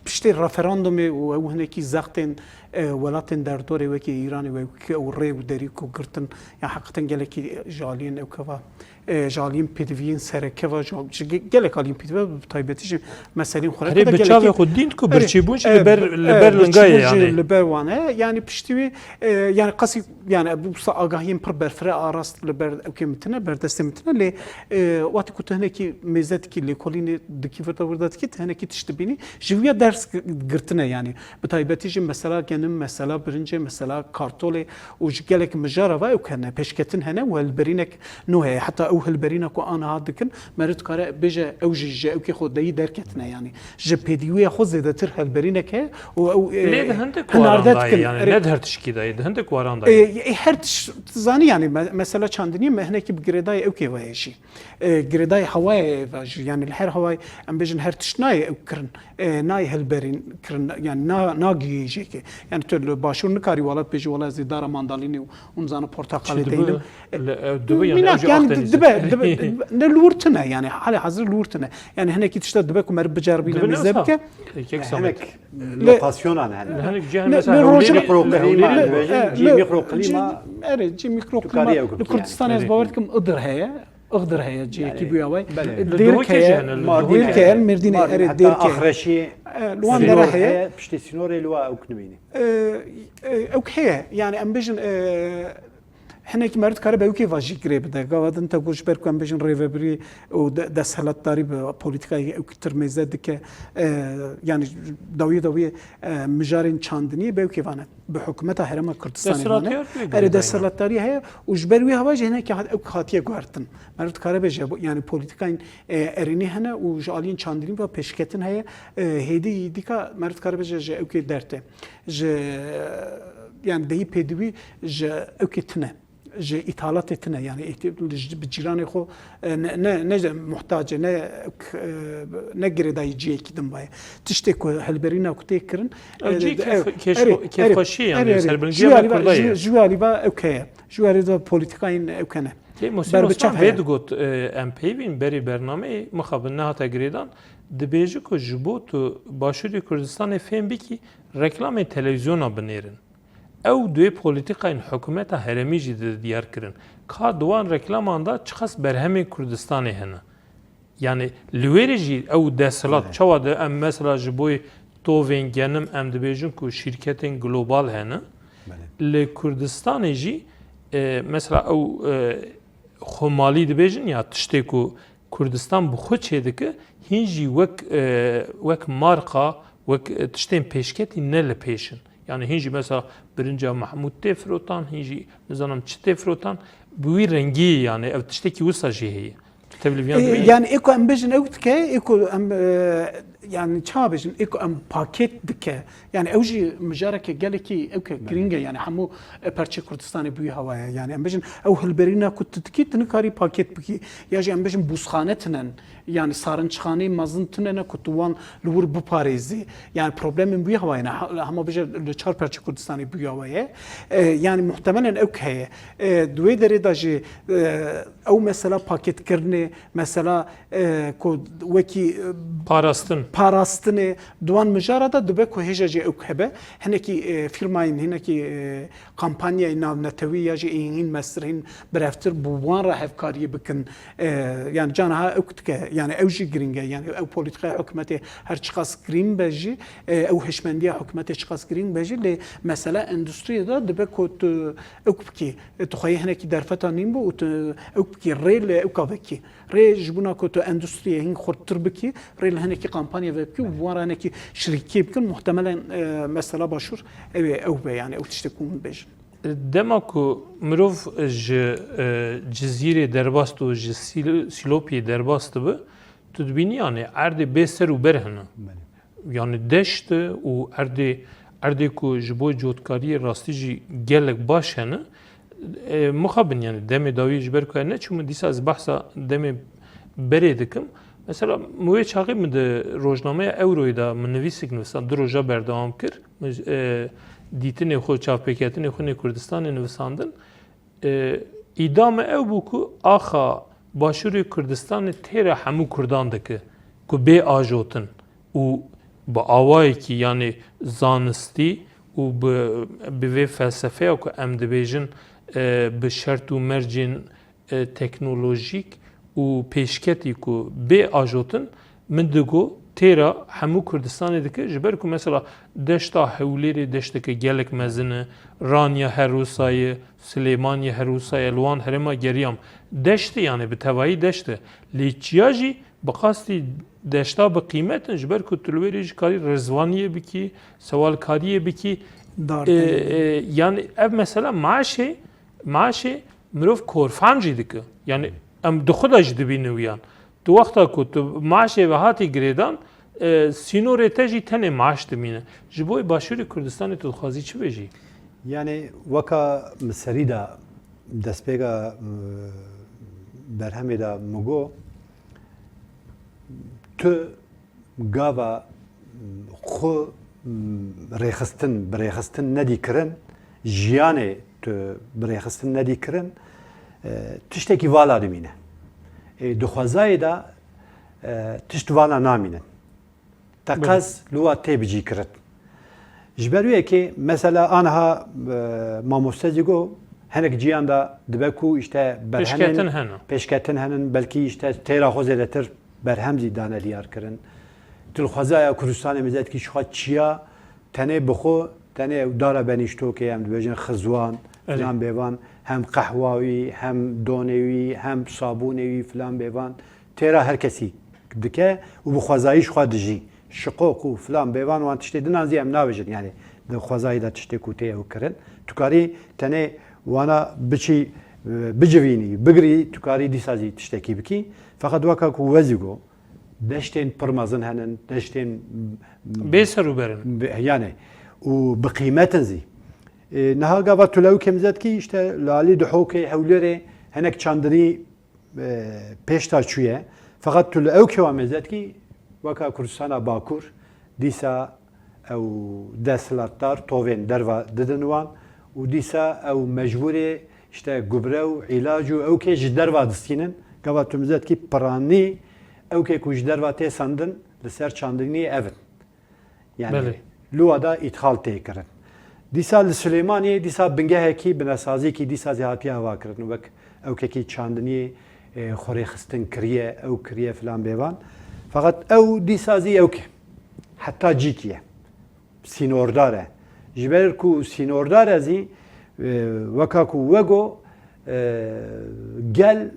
piştê referandumê û ew hinekî zextên, e, welatên derdorê wekî Îranê wekî ew rê û derî ku girtin, ya heqîqeten gelekî ji aliyên ew keva, e, ji aliyên pêdiviyên serekeva, ji, ji ge-, gelek aliyên pêdiviya, bi taybetî jî meselên xwe re Erê, bi çavê xwe dîn ku birçîbûn jî li ber, li ber linga ye yanî. Li ber wan e. Yanî piştî wî, e, yanî qasî, yanî bu sa agahiyên pir berfireh a rast li ber ewkê min tine, ber destê min tine, lê, e, wextê ku tu hinekî mêze dikî, lêkolînê dikî, virda virda dikî, tu hinekî tişt dibînî. Ji wîya ders gi-, girtine yanî. Bi taybetî jî mesela genim, mesela birincê, mesela kartolê û ji gelek mijara ve ew hene, pêşketin hene û hilberînek nû heye. Heta ew hilberîna ku aniha dikin, meriv dikare bêje ew jî ji ewkê xwe deyî derketine yanî. Ji pêdivîya xwe zêdetir hilberînek heye û ew, e, Lê di hindik hinarde waran dayê dikin. Yanî, erê, ne di her tişkî dayê, di hindik waran E, dayê. e, her tiş-, zanî yanî me-, mesela çandiniyê me hinekî bi girêdayê ewkê ve ye jî. E, girêdayê hewayê ve jî, yanî li her hewayê em bêjin her tişt nayê ew kirin. E, nayê hilberîn kirin, yanî na, nagihê jêkê. Yanî tu li başûr nikarî welat bêjî, wela ez ê dara mandalînê û, û nizana porteqalê Çi dibe? Deynim. E, li, e, dibe yanî, mînak, ew jî yanî Akdenîz di-, dibe, dibe, ne li wir tune yanî, halê hazir li wir tune. Yanî hinekî tişta dibe ku meriv biceribîne Dibe ne mêze wisa? Bike. Yekek Samet. Hinek Li- lokasyonan hene. Li hinek cihên Ne, mesela ne rojin- Hewlêrê, Mikroklîma, Hewlêrê, dibêjin, e, cî li- mikroklîma, e, erê, cî tu karî mikroklîma. Ew Li Kurdistanê ez bawer dikim Idir heye. Idir heye, cihekî Yani, bûya wê. belê. E, Li Dêrk Duhokê jî heye, hene, li Dêrk Duhokê. heye, Mêrdînê, Mardin, erê, heta Dêrk heye. Axreşî E, li wan sînor dera heye. Heye, piştî sînorê li wa ew kinibînî. E, e, ew heye. Yani em bêjin, e, hinekî meriv dikare bi ewkê ve jî girê bide. Gava din te got ji ber ku em bêjin rêvebirî û de-, desthilatdarî bi polîtikayê ewktir mêze dike. E, yani dawiyê dawiyê, e, mijarên çandiniyê bi ewkê ve ne. Bi hikûmeta Herêma Kurdistanê ve ne. Desthilatdarî Erê, desthilatdarî heye û ji ber wî hava jî hinekî hat-, ew hatiye guhertin. Meriv dikare bêje, yani polîtikayên, e, erênî hene û ji aliyên çandinî ve pêşketin heye. E, hêdî dîka meriv dikare bêje ji ewkê derte. Ji, yani dehî pêdivî ji ewkê tune. Ji îthalatê tune, yani îhtî-, ji, bi cîranê xwe, e, ne, ne, ne ji muhtac e, ne, e, ne girêdayî cihekî din baye. Tiştê ku hilberîna ku tê kirin, Ew e, cihê de, kêf-, ew, kêş-, erê, kêfxweşî erê, yani, erê, erê. Serbilgê Ji wî me alî ve, Kurda ji, ye. Ji wî alî ve ew heye. Ji wî alî de polîtikayên ew hene. Lê Mosî Berbiçav Osman vê heye. digot, e, em peyvîn berî bernameyê mixabin nehate girêdan, dibêje ku ji bo tu Başûrê Kurdistanê fêm bikî, reklamên televîzyona binêrin. Ew duyê polîtîkayên hikûmeta herêmî jî di diyar kirin. Ka di wan reklaman de çiqas berhemên Kurdistanê hene. Yani li wêrê jî ew desthilat Belê. çawa de em mesela ji bo tovên genim em dibêjin ku şîrketên global hene. Belê. Li Kurdistanê jî, e, mesela ew, e, xwemalî dibêjin ya tiştê ku Kurdistan bi xwe çêdike, hîn jî wek, e, wek marka, wek, e, tiştên pêşketî ne li pêş in. Yani hîn jî mesela birinca Mahmûd tê firotan, hîn jî nizanim çi tê firotan, bi wî rengî yani ev tiştekî wisa jî heye. Tu tevlî viyan E, dibînî? Yani ê ku em bêjin ew dike, ê ku em, e, Yani çawa bêjin, ê ku em paket dike. Yani ew jî mijareke gelekî ew ke girîng e, yani hemû, e, perçê Kurdistanê bi wî hewa ye. Yani em bêjin ew hilberîna ku tu dikî, tu nikarî paket bikî. Ya jî em bêjin bûzxane tinen, yani sarinçxaneyê mezin tine ne ku tu wan li wir biparêzî. Yani problemên bi wî hewa ye, ne, ha-, hema bêje li çar perçê Kurdistanê bi wî hewa ye. E, yani muhtemelen ew ke heye. E, di wê derê de jî, e, ew mesela paketkirinê, mesela, e, ku wekî, e, Parastin. Parastinê di wan mijara de dibe ku hêja jî ew hebe. Hinekî, e, fîrmayên, hinekî, e, kampanyayê navnetewî ya jî ên hîn mestir, hîn birevtir bi wan re hevkariyê bikin. E, yani canaha ew dike, yani ew jî girîng e. Yani ew polîtîkaya hikûmetê her çiqas girîng be jî, e, ew hişmendiya hikûmetê çiqas girîng be jî, lê mesela endûstriyê de dibe ku tu ew bikî, e, tu xweyê hinekî derfeta nîn bû û tu ew bikî rê li ew ka vekî. Rê ji bona ku tu endûstriyê hîn xurttir bikî, rê li hinekî kampanya vekî û bi wan re hinekî şirîkiyê bikin, muhtemelen, e, mesela başûr ew ê ew be, yani ew tiştê ku hûn bêjin. Dema ku mirov ji, e, Cizîrê derbas dibe, ji Sîl-, Sîlopiyê derbas dibe, tu dibînî, yani erdê bê ser û ber hene. Belê. Yani deşt e û erdê, erdê ku ji bo cotkariyê rastî jî gelek baş hene. E, mixabin, yani demê dawî ji ber ku ez neçûm, dîsa ez behsa demê berê dikim. Mesela min wê çaxê min di rojnameya Ewroyê de min nivîsik nivîsand, du roja berdewam kir. Min, e, dîtinê xwe, çavpêketinê xwe nê Kurdistanê nivisandin. E, îda me ew bû ku axa Başûrê Kurdistanê têra hemû Kurdan dike ku bê ajotin û bi awayekî, yanî zanistî û bi, bi vê felsefeya ku em dibêjin, e, bi şert û mercên, e, teknolojîk û pêşketî ku bê ajotin, min digo têra hemû Kurdistanê dike, ji ber ku mesela deşta Hewlêrê deşteke gelek mezin e, Ranya her wisa ye, Silêmaniye her wisa ye, li wan herêma geriyam deşt e, yani bi tevayî deşt e. Lê çiya jî bi qastî deşta bi qîmet in, ji ber ku tu li wê rê jî karî rizvaniyê bikî, sewalkariyê bikî. Dar E, tê. e, yani ev mesela maaşê, maaşê mirov korfam jî dike. Yani em di xwe de jî dibînin wiyan. Tu wexta ku tu maaşê ve hatî girêdan, e, sînorê te jî tenê maaş dimîne. Ji bo Başûrê Kurdistanê tu dixwazî çi bêjî? Yani weka min serî de destpêka, e, berhemê de min got, tu gava xwe rêxistin, bi rêxistin nedî kirin, jiyanê tu bi rêxistin nedî kirin, e, tiştekî vala dimîne. Ê, di xwezayê de, e, tişt vala namînin. Teqez li wa tê bicî kirin. Ji ber wê yekê, mesela, aniha, e, mamoste jî got, hinek ciyan de dibe ku, işte, berhemên Pêşketin hene. Pêşketin henin, belkî, işte, têra xwe zêdetir berhem zî dane diyar kirin. Tu li xwezaya Kurdistanê mêze dikî ji xwe çiya tenê bi xwe, tenê ew dara benîştokê, em dibêjin xizwan, Erê. filan bêvan, hem qehwa wî, hem donê wî, hem sabûnê wî, filan bêvan. Têra her kesî dike û bi xwezayî ji xwe dijî. Şiqoq û filan bêvan wan tiştê dinan zî em nabêjin. Yani di xwezayî de tiştê ku tê ew kirin. Tu karî tenê wana biçî, e, bicivînî, bigirî, tu karî dîsa zî tiştekî bikî. Feqet weka ku we zî got, deştên pir mezin henin, deştên Bê ser û ber in. Bi-, yani, û bi qîmet in zî. E, niha gava tu li ewkê mêze dikî, işte, li alî Duhokê, Hewlêrê, hinek çandinî, e, pêş de çûye. Feqet tu li ewkê wa mêze dikî, weka Kurdistana Bakur, dîsa ew desthilatdar tovên derva didin wan û dîsa ew mecbûrê, işte, gubre û îlac û ewkê ji derva distînin. Gava tu mêze dikî piranî ewkê ku ji derva tê sendin li ser çandinî ev in. Yani Belê. li wa de îthal tê kirin. Dîsa li Silêmaniyê dîsa bingehekî, binesazîkî dîsa zî hatiye ava kirin. Wek ewkekî çandiniyê, e, xwerêxistin kiriye, ew kiriye filan bêvan. Feqet ew dîsa zî ewk e. Heta cîkî ye. Sînordar e. Ji ber ku sînordar e zî, e, weka ku we got, e, gel e,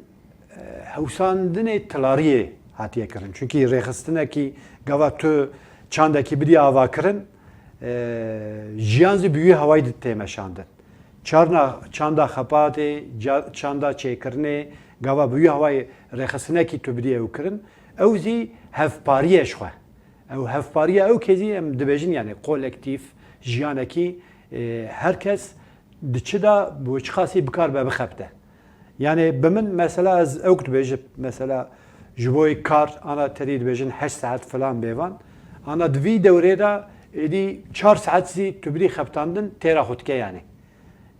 hewsandinê tilariyê hatiye kirin. Çunkî rêxistinekî gava tu çandekî bidî ava kirin, e, jiyan zî bi wî hewayî di tê meşandin. Çarna, çanda xepatê, ca-, çanda çêkirinê, gava bi wî hewayî rêxistinekî tu bidî ew kirin, ew zî hevparî ye ji xwe. Ew hevpariya ew kezî em dibêjin, yani kolektîf, jiyanekî, e, her kes di çi de bi çiqasî bikar be bixebite. Yani bi min mesela ez ew dibêjim, mesela ji bo kar ana terî dibêjin heşt saet filan bêvan. Ana di vî dewrê de êdî çar saet zî tu bidî xebitandin têra xwe dike yani.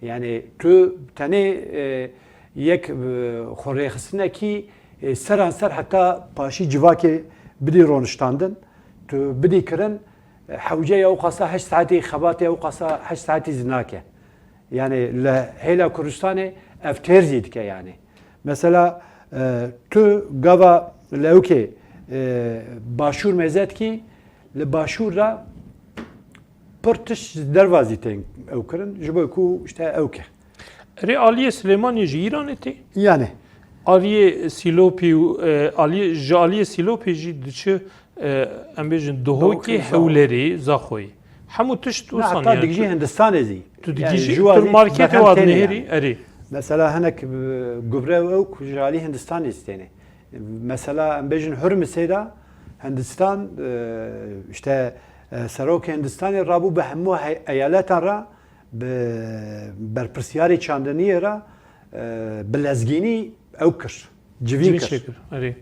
Yani tu tenê, e, yek, e, xwe rêxistinekî, e, seranser heta paşî civakê bidî roniştandin, tu bidî kirin, e, hewce ya ew qasa heşt saetî xebatê ew qasa heşt saetî zî nake. Yani li hêla Kurdistanê ev têr zî dike yani. Mesela, e, tu gava li ewkê, e, başûr mêze dikî, li başûr de pir tişt ji derva zî tên ew kirin, ji bo ku işte ew ke. Erê, aliyê Silêmaniyê ji Îranê tê? Yani. Aliyê Sîlopî û, e, aliyê, ji aliyê Sîlopê jî diçi, e, em bêjin Duhokê, Duhokê, Hewlerê, Zaxoyê. Hemû tişt Na, wisa heta yani digijî tu, Hindistanê zî. Tu Yani digijî, ji tu wa zî marketê berhem wa têne dinihêrî, yani. Erê. Mesela hinek, e, gubre ew ku ji alî Hindistanê zî têne. Mesela em bêjin Hurmisê de Hindistan, e, işte, e, serokê Hindistanê rabû bi hemû he-, eyaletan re bi berpirsiyarê çandiniyê re, e, bi lezgînî ew kir, civîn Civîn kir. çêkir, erê.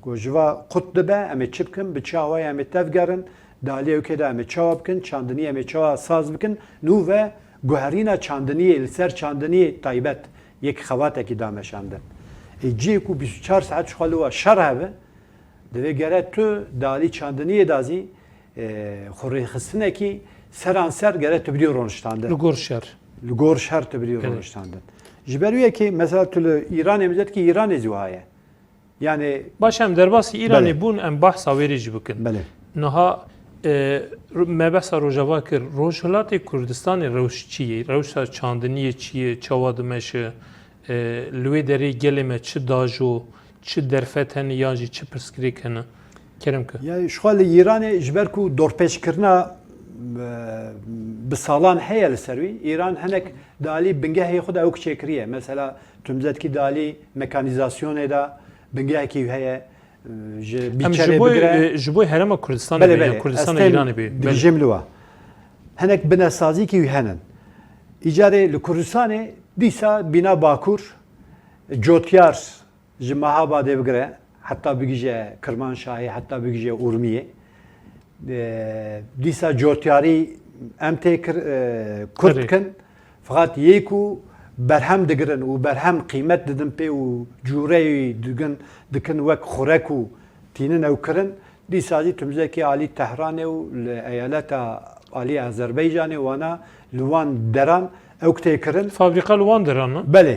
Ku ji va qut dibe, em ê çi bikin, bi çi awayê em ê tevgerin, di aliyê ewkê de em ê çawa bikin, çandiniyê em ê çawa saz bikin, nû ve guherîna çandiniyê, li ser çandiniyê taybet, yek xebatekî da meşandin. Ê cihê ku bîst û çar saet ji xwe li we şer hebe, divê gere tu di alî çandiniyê de zî, e, xwe rêxistinekî seranser gere tu bidî roniştandin. Li gor şer. Li gor şer tu bidî Belê. roniştandin. Ji ber wê yekê mesela tu li Îranê, mizetkî Îranê zî wiha ye. Yani Baş, em derbasî Îranê Belê. bûn, em bahsa wê rê jî bikin. Belê. Niha, e, me behsa Rojava kir. Rojhilatê Kurdistanê rewş çi ye? Rewşa çandiniyê çi ye? Çawa dimeşe? E, li wê derê gelê me çi dajo, çi derfet hene yan jî çi pirsgirêk hene? Kerem ke. Ya, ji xwe li Îranê ji ber ku dorpêçkirina, e, bi salan heye li ser wî, Îran hinek di alî bingehê xwe de ew çêkiriye. Mesela, tu mizetkî di alî mekanîzasyonê de bingehekî wî heye, e, ji Em bîçerê ji bo, bigire. e, ji bo Herêma Kurdistanê Belê, be, ya belê. Kurdistana Ez tên Îranê be. Belê. digijêm li wa. Hinek binesazîkî wî henin. Îcarê li Kurdistanê dîsa bîna Bakur, cotyar, ji Mehabadê bigire, heta bigije Kirmanşahê, heta bigije Urmiyê. E, dîsa cotyarî em tê kir, e, kurt Erê. dikin. Feqet yê ku berhem digirin û berhem qîmet didin pê û cûreyê dikin, dikin wek xurek û tînin ew kirin, dîsa zî timzekî alî Tehranê û li eyaleta alî Azerbaycanê wana li wan deran ew tê kirin. Fabrîka li wan deran, ne? Belê.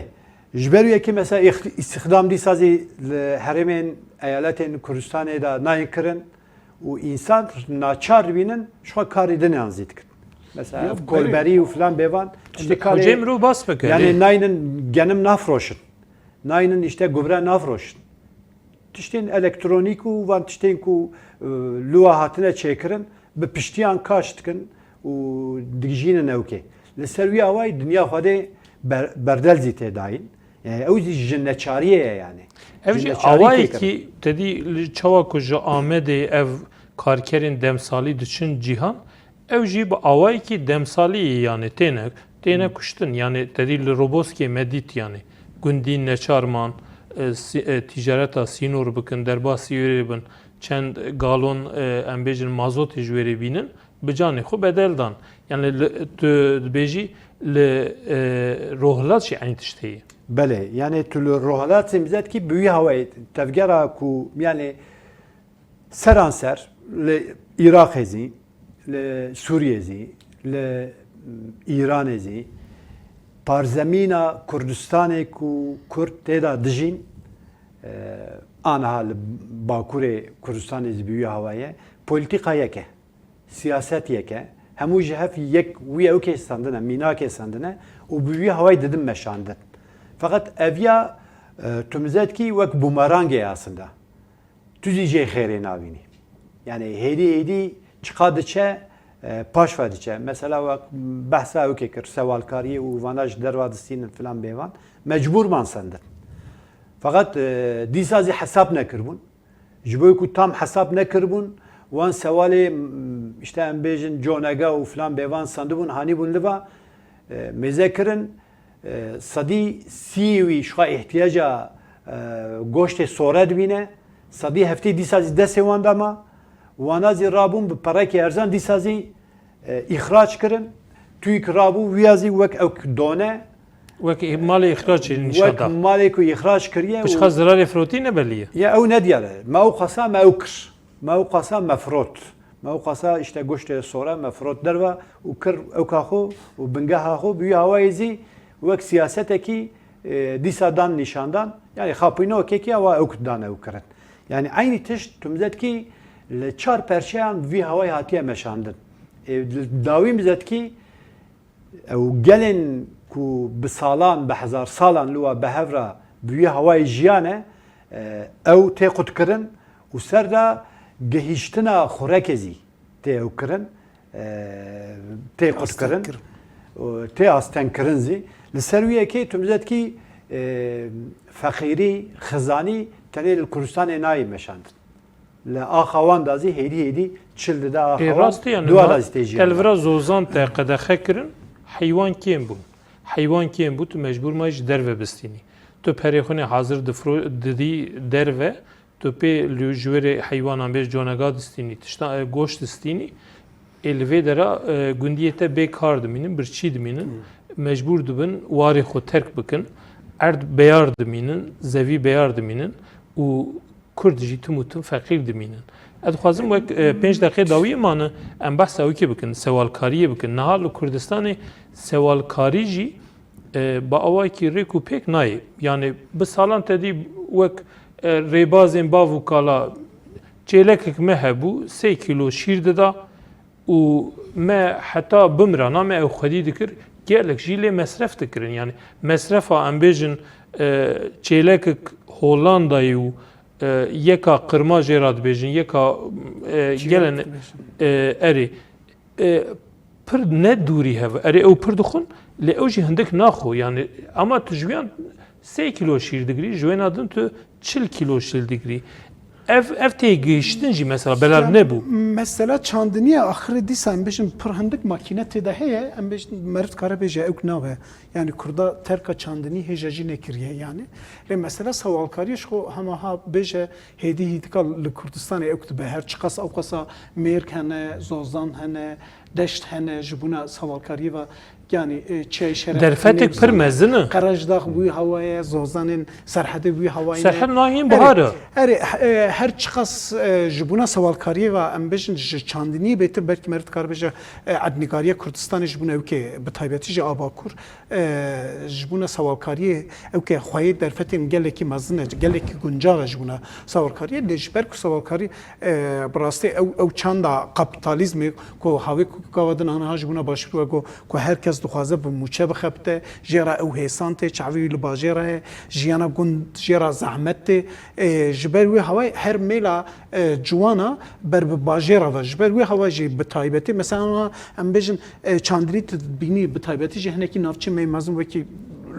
Ji ber wê yekê mesela îx-, îstixdam dîsa zî li herêmên eyaletên Kurdistanê de nayên kirin û însan naçar dibînin ji xwe karê din an zî dikin. Mesela Ya ev kolberî û filan bêvan tiştê Hocam karê mirov bas bike, yani erê. naynin genim nafroşin. Naynin işte gubre nafroşin. Tiştên elektronîk û van tiştên ku, e, li wa hatine çêkirin, bi piştiyan kaş dikin û digijînin ewkê. Li ser wî awayî dinya Xwedê ber-, berdel zî tê dayîn. Yani ew zî ji neçariyê ye yani. Ev Ji jî neçarî awayekî têkirin. te dî li çawa ku ji Amedê ev karkerên demsalî diçin cîhan, ew jî bi awayekî demsalî ye yani têne, têne Hmm. kuştin. Yani te dî li Roboskê me dît yani. Gundî neçar man, e, si-, e, ticareta sînor bikin, derbasî wê rê bin, çend galon, e, em bêjin mazotê ji wê rê bînin, bi canê xwe bedel dan. Yani li, tu dibêjî li, e, Rohilat jî eynî tişt heye. Belê, yani tu li Rohilat zî mizetkî bi wî hawayê tevgera ku yani seranser li Iraqê zî, li Sûriyê zî, li Îranê zî, parzemîna Kurdistanê ku Kurd tê de dijîn, e, aniha li Bakurê Kurdistanê zî bi wî hawayê, polîtîka yek e, siyaset yek e, hemû ji hev yek wî ewkê sendine, mînakê sendine û bi wî hawayê didin meşandin. Feqet ev ya, e, tu mizetkî wek bumerangê aslında. Tu zî jê xêrê nabînî. Yani hêdî hêdî çiqa diçe, e, paş ve diçe. Mesela wek behsa ewkê kir, sewalkariyê û vana ji derva distînin filan bêvan. Mecbûr man sendin. Feqet, e, dîsa zî hesab nekiribûn. Ji bo ku tam hesab nekiribûn Wan sewalê, m, işte em bêjin conega û filan bêvan sandibûn, hanîbûn liva, e, mêze kirin, e, sedî sî wî ji xwe ihtiyaca, e, goştê sore dibîne, sedî heftê dîsa zî destê wan de ma, wana zî rabûn bi perekê erzan dîsa zî, e, îxrac kirin. Tûyk rabû, wiya zî wek ew done, Wek malê îxracê nîşan wek da. Malê ku îxrac kiriye Pişka û zirarê firotî ne belî ye. Ya ew nediyar e. Me ew qasa me ew kir. Me ew qasa me firot. Me ew qasa işte goştê sore me firot derve û kir ewka xwe û bingeha xwe bi wî hawayê zî wek siyasetekî, e, dîsa dan nîşandan. Yani xapînokekî ewa ew dan ew kirin. Yani eynî tişt tu mizetkî li çar perçeyan vî hawayê hatiye meşandin. E, dawî mizetkî Ew gelên ku bi salan, bi hezar salan li wa bi hev re bi wî hawayê jiyane, e, ew tê qutkirin û ser de gihîştina xurekê zî tê ew kirin, e, tê qutkirin, û tê astengkirin zî. Li ser wî yekê tu mizetkî, e, feqîrî, xizanî tenê li Kurdistanê nayê meşandin. Li axa wan da zî hêdî hêdî çil dide axa Ê, wan, rast e, yani, duwa na-, da zî tê jiyana. Telvira zozan te qedexe kirin, heywan kêm bûn. Heywan kêm bû, tu mecbûr ma ji derve bistînî. Tu perê xwe nê hazir difro-, didî derve, tu pê li ji wêrê heywanan bêj conega distînî, tişta, e, goşt distînî. Ê li vê dera, e, gundiyê te bê kar dimînin, birçî dimînin, Hmm. mecbûr dibin warê xwe terk bikin, erd beyar dimînin, zevî beyar dimînin û Kurd jî tim û tim feqîr dimînin. Ez dixwazim wek, e, pênc deqê dawiyê mane, em behsa wekê bikin, sewalkariyê bikin. Niha li Kurdistanê sewalkarî jî, e, bi awayekî rêk û pêk nayê. Yani bi salan te dî wek, e, rêbazên bav û kala çêlekek me hebû, sê kîlo şîr dida, û me heta bimrana me ew xwedî dikir, gelek jî lê mesref dikirin. Yani mesrefa em bêjin, e, çêlekek Hollandayê û, e, yeka qirma jê re dibêjin, yeka, e, Çêlek gelen, dibêjin. E, erê, e, pir ne dûrî hev, erê ew pir dixwin, lê ew jî hindik naxwe. Yani ama tu ji wiyan sê kîlo şîr digirî, ji wêna din tu çil kîlo şîr digirî. Ev, ev têgihiştin jî mesela belav nebû. Mesela çandiniye axirê dîsa em bêjin pir hindik makîne tê de heye, em bêjin meriv dikare bêje ew nabe. Yani Kurda terka çandinî hêja jî nekiriye yani. Lê mesela sewalkariyê ji xwe hema ha bêje hêdî hîdika li Kurdistanê ew dibe her çiqas ew qasa mêrg hene, zozan hene, deşt hene ji bona sewalkariyê ve Yani, e, çiyayê Şeref Derfetek pir mezin e. Qerejdax wî hawayê, zozanên Serhedê wî hawayê ne. Serhed nahîn Erê, bihar e. Erê, e, her çiqas, e, ji bona sewalkariyê ve em bêjin ji çandiniyê bêtir belkî meriv dikare bêje, e, erdnîgariya Kurdistanê ji bona ewkê bi taybetî jî a Bakur, e, ji bona sewalkariyê ewkê xweyê derfetên gelekî mezin e, gelekî guncav e ji bona sewalkariyê. Lê ji ber ku sewalkarî, e, bi rastî ew, ew çanda kapîtalîzmê ku hawê ku gava din aniha ji bona Başûr ve ku ku her kes dixwaze bi mûçe bixebite, jê re ew hêsan tê, çavê wî li bajêr re ye, jiyana gund jê re zehmet tê. Ê, ji ber wê hawayê her mêla, e, ciwana ber bi bajêr re ve. Ji ber wê hawa jî bi taybetî, mesela em bêjin, e, çandinî tu dibînî bi taybetî jî hinekî navçeyên me mezin wekî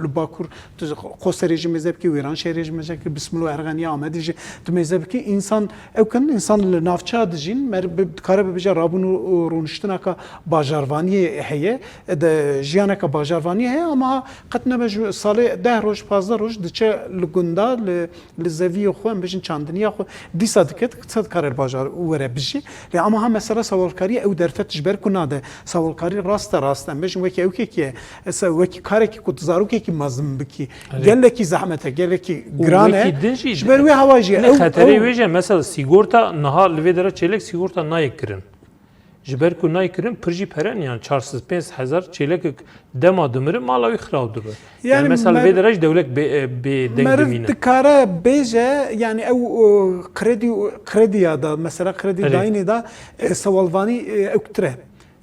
li Bakur, tu Qoserê jî mêze bikî, Wêranşehirê jî mêze bikî, Bismilo Erxeniya Amedê jî tu mêze bikî. Însan, ew kin, însan li navçeya dijîn, mer-, bi-, dikare bibêje rabûn û, û rûniştineka bajarvaniyê heye, de jiyaneke bajarvaniyê heye, ama qet nebe ji salê deh roj, pazdeh roj diçe li gunda, li, li zeviyê xwe, em bêjin çandiniya xwe, dîsa dike, dike, dikare li bajar were bijî. Lê ama ha mesela sewalkariyê ew derfet ji ber ku nade. Sewalkarî raste rast, em bêjin wekî ewkekî ye, se-, wekî karekî ku tu zarokekî mezin bikî. Erê. Gelekî zehmet e, gelekî Û giran e. Wekî din jî Ji ber wê hawa jî ne ew, xeterê ew wê jî, mesela sîgorta niha li vê dera çêlek sîgorta nayê kirin. Ji ber ku nayê kirin pir jî pere ne, yani çar sed pênc hezar çêlekek dema dimire mala wî xiraw dibe. Yani, Yani mesela li vê mer-, dera jî dewlek bê, e, bê deng meriv dimîne. Dikare bêje, yani ew, o, kredi, krediya da, mesela kredi Erê. Dayînê da, e, sewalvanî, e, ewktir e.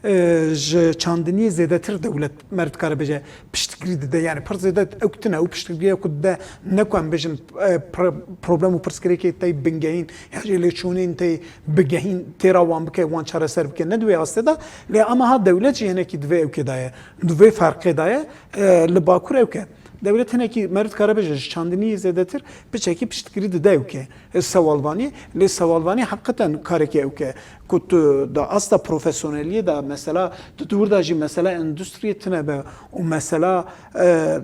E, ji çandiniyê zêdetir dewlet meriv dikare bêje piştgirî dide. Yani pir zêde ewk tune, ew piştgiriya ku dide ne ku em bêjin, e, pro-, problem û pirsgirêkê tey bingehîn, ya jî lêçûnên tey bigehîn, têra wan bike, wan çareser bike, ne di wê astê de. Lê ama ha dewlet jî hinekî di vê ewkê de ye, di vê ferqê de ye, e, li Bakur ewk e. Dewlet hinekî meriv dikare bêje ji çandiniyê zêdetir piçekî piştgirî dide ewke. E, sewalvanî, lê sewalvanî heqîqeten karekî ewke. Ku tu da asta profesyoneliyê de mesela tu di wir de jî mesela endustriyê tine be û mesela, e,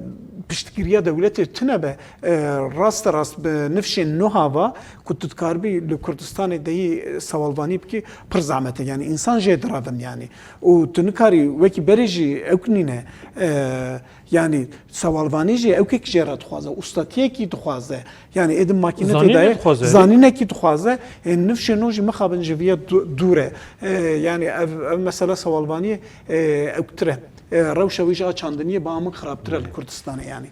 piştgiriya dewletê tine be, e, raste rast bi nifşên nuha va ku tu dikaribî li Kurdistanê de yî sewalvanî bikî pir zehmet e. Yani însan jê direvin yani. Û tu nikarî wekî berê jî ewk nîne, e, Yanî sewalvanî jî ewkek jê re dixwaze, ustatiyekî dixwaze. Yanî êdî makînetê Zanînê daye, dixwaze. Zanînekî dixwaze. Ê, nifşê nû jî mixabin ji viya du-, dûr e. Ê, yanî ev, ev mesela sewalvaniyê, ê, ewktir e. Ê, rewşa wî jî a çandiniyê ba min xirabtir e li Kurdistanê yanî.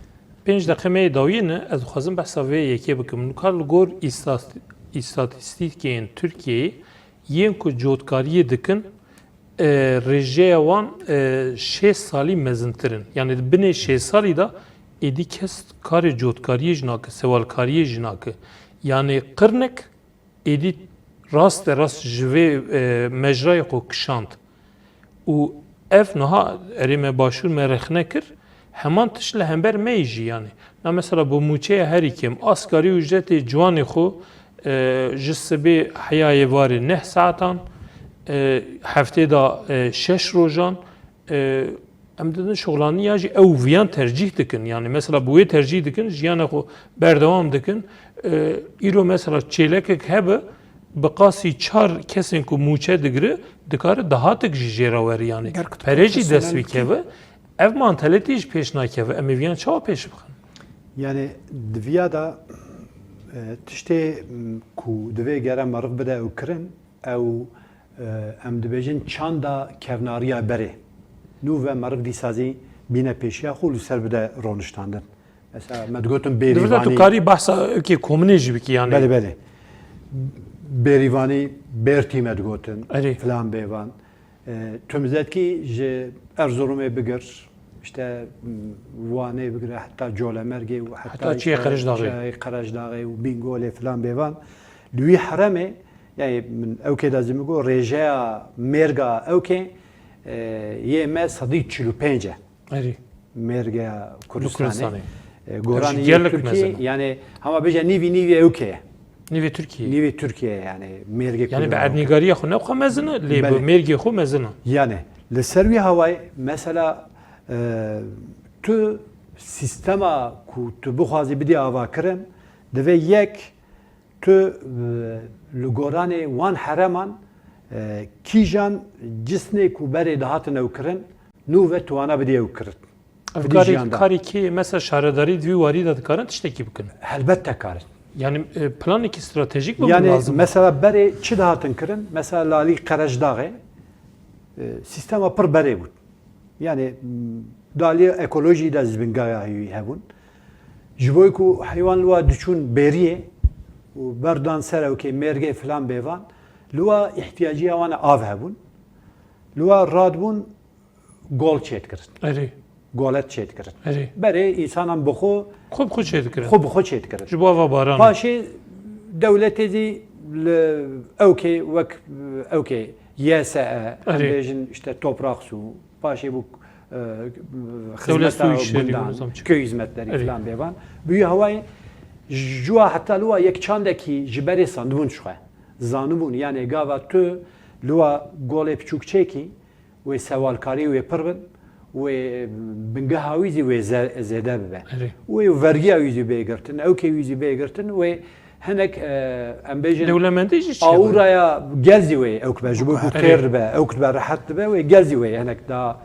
Pênc deqe me yê dawiyê ne, ez dixwazim behsa vê yekê bikim. Nika li gor îstas-, îstatîstîkên Tirkiyeyê yên ku cotkariyê dikin, e, rêjeya wan, e, şêst salî mezintir in. Yanî di binê şêst salî de êdî kes karê cotkariyê jî nake, sewalkariyê jî nake. Yanî qirnek êdî raste rast ji vê, e, mecrayê xwe kişand. Û ev niha erê me başûr me rexne kir, heman tişt li hember me yî jî yanî. Na mesela bi mûçeya herî kêm, asgarî ücretê ciwanê xwe, e, ji sibê heyayê varê neh saetan, e, heftê de, e, şeş rojan, e, em didin şixulaniya jî ew viyan tercîh dikin. Yanî mesela bi wê tercîh dikin, jiyana xwe berdewam dikin. E, îro mesela çêlekek hebe, bi qasî çar kesên ku mûçe digire, dikare dahatik jî jê re were yanî. Ger ku tu Pere jî dest profesyonel wî bikî. Keve. Ev mantaletî jî pêş nakeve. Em ê viyan çawa pêş bixin? Yani di viya de, e, tiştê, m, ku divê gere meriv bide ew kirin, ew, e, em dibêjin çanda kevnariya berê. Nû ve meriv dîsa zî bîne pêşiya xwe û li ser bide roniştandin. Mesela me digotin Di vir de tu bêrîvanî. Karî behsa ewkê kominê jî bikî yanî. Belê, belê. Bêrîvanî, bêrtî me digotin. Erê. Filan bêvan. E, tu mizetkî ji Erzurumê bigir, işte, m, Wanê bigire, heta Colemêrgê û heta Heta çiyê işte Qerejdaxê. Çiyê Qerejdaxê û Bîngolê filan bêvan. Li wî heremê, yani min ewkê de zî min got, rêjeya mêrga ewkê, e, yê me sedî çil û pênc e. Erê. Mêrgeya Li Kurdistanê. Kurdistanê. E, Ev jî goranî gelek Tirkiyê, mezin e. Yani hema bêje nîvî nîvî ewkê ye. Nîvê Tirkiyê. Nîvê Tirkiyê yani mêrgê Yani bi Kurdistanê. Erdnîgariya xwe ne xwe mezin e, lê bi Belê. Mêrgê xwe mezin e. Yani li ser wî hawayê mesela, e, tu sîstema ku tu bixwazî bidî ava kirin, divê yek tu, e, li goranê wan hereman, e, kîjan cisnê ku berê dihatin ew kirin, nû ve tu wana bidî ew kirin. Ev Bidî karê, jiyan de. Karê kê mesela şaredarî di vî warî de dikarin tiştekî bikin? Helbet te karin. Yani, e, planekî stratejîk bibin Yani lazim. Mesela berê çi dihatin kirin? Mesela li alî Qerejdaxê, e, sîstema pir berê bûn. Yani, m, di alî ekolojî de zî bingaya wî hebûn. Ji bo ku heywan li wa diçûn bêriyê û berdan ser ewkê mêrgê filan bêvan, li wa îhtiyaciya wan av hebûn. Li wa radibûn gol çêdikirin. Erê. Golet çêdikirin. Erê. Berê însanan bi xwe Xwe bi xwe çêdikirin. Xwe bi xwe çêdikirin. Ji bo ava baranê. Paşê dewletê zî li ewkê wek ewkê Y S E, em Erê. Bêjin işte toprak su, paşê bû, e, Dewlet xizmeta su işleri, gundan, nizam çi. Köy hizmetleri Erê. Filan bêvan. Bi wî hawayê ji wa heta li wa yek çandekî ji berê sandibûn ji xwe. Zanibûn, yani gava tu li wa golê piçûk çêkî, wê sewalkarî wê pir bin, wê bingeha wî zî wê ze-, zêde bibe. Erê. Wê vergiya wî zî bê girtin, ewkê wî zî bê girtin, wê hinek, e, em bêjin Dewlemendî jî çi awuraya gel zî wê ewk be, ji bo ku Erê. Têr dibe, ewk dibe, rehet dibe, wê gel zî wê hinek da,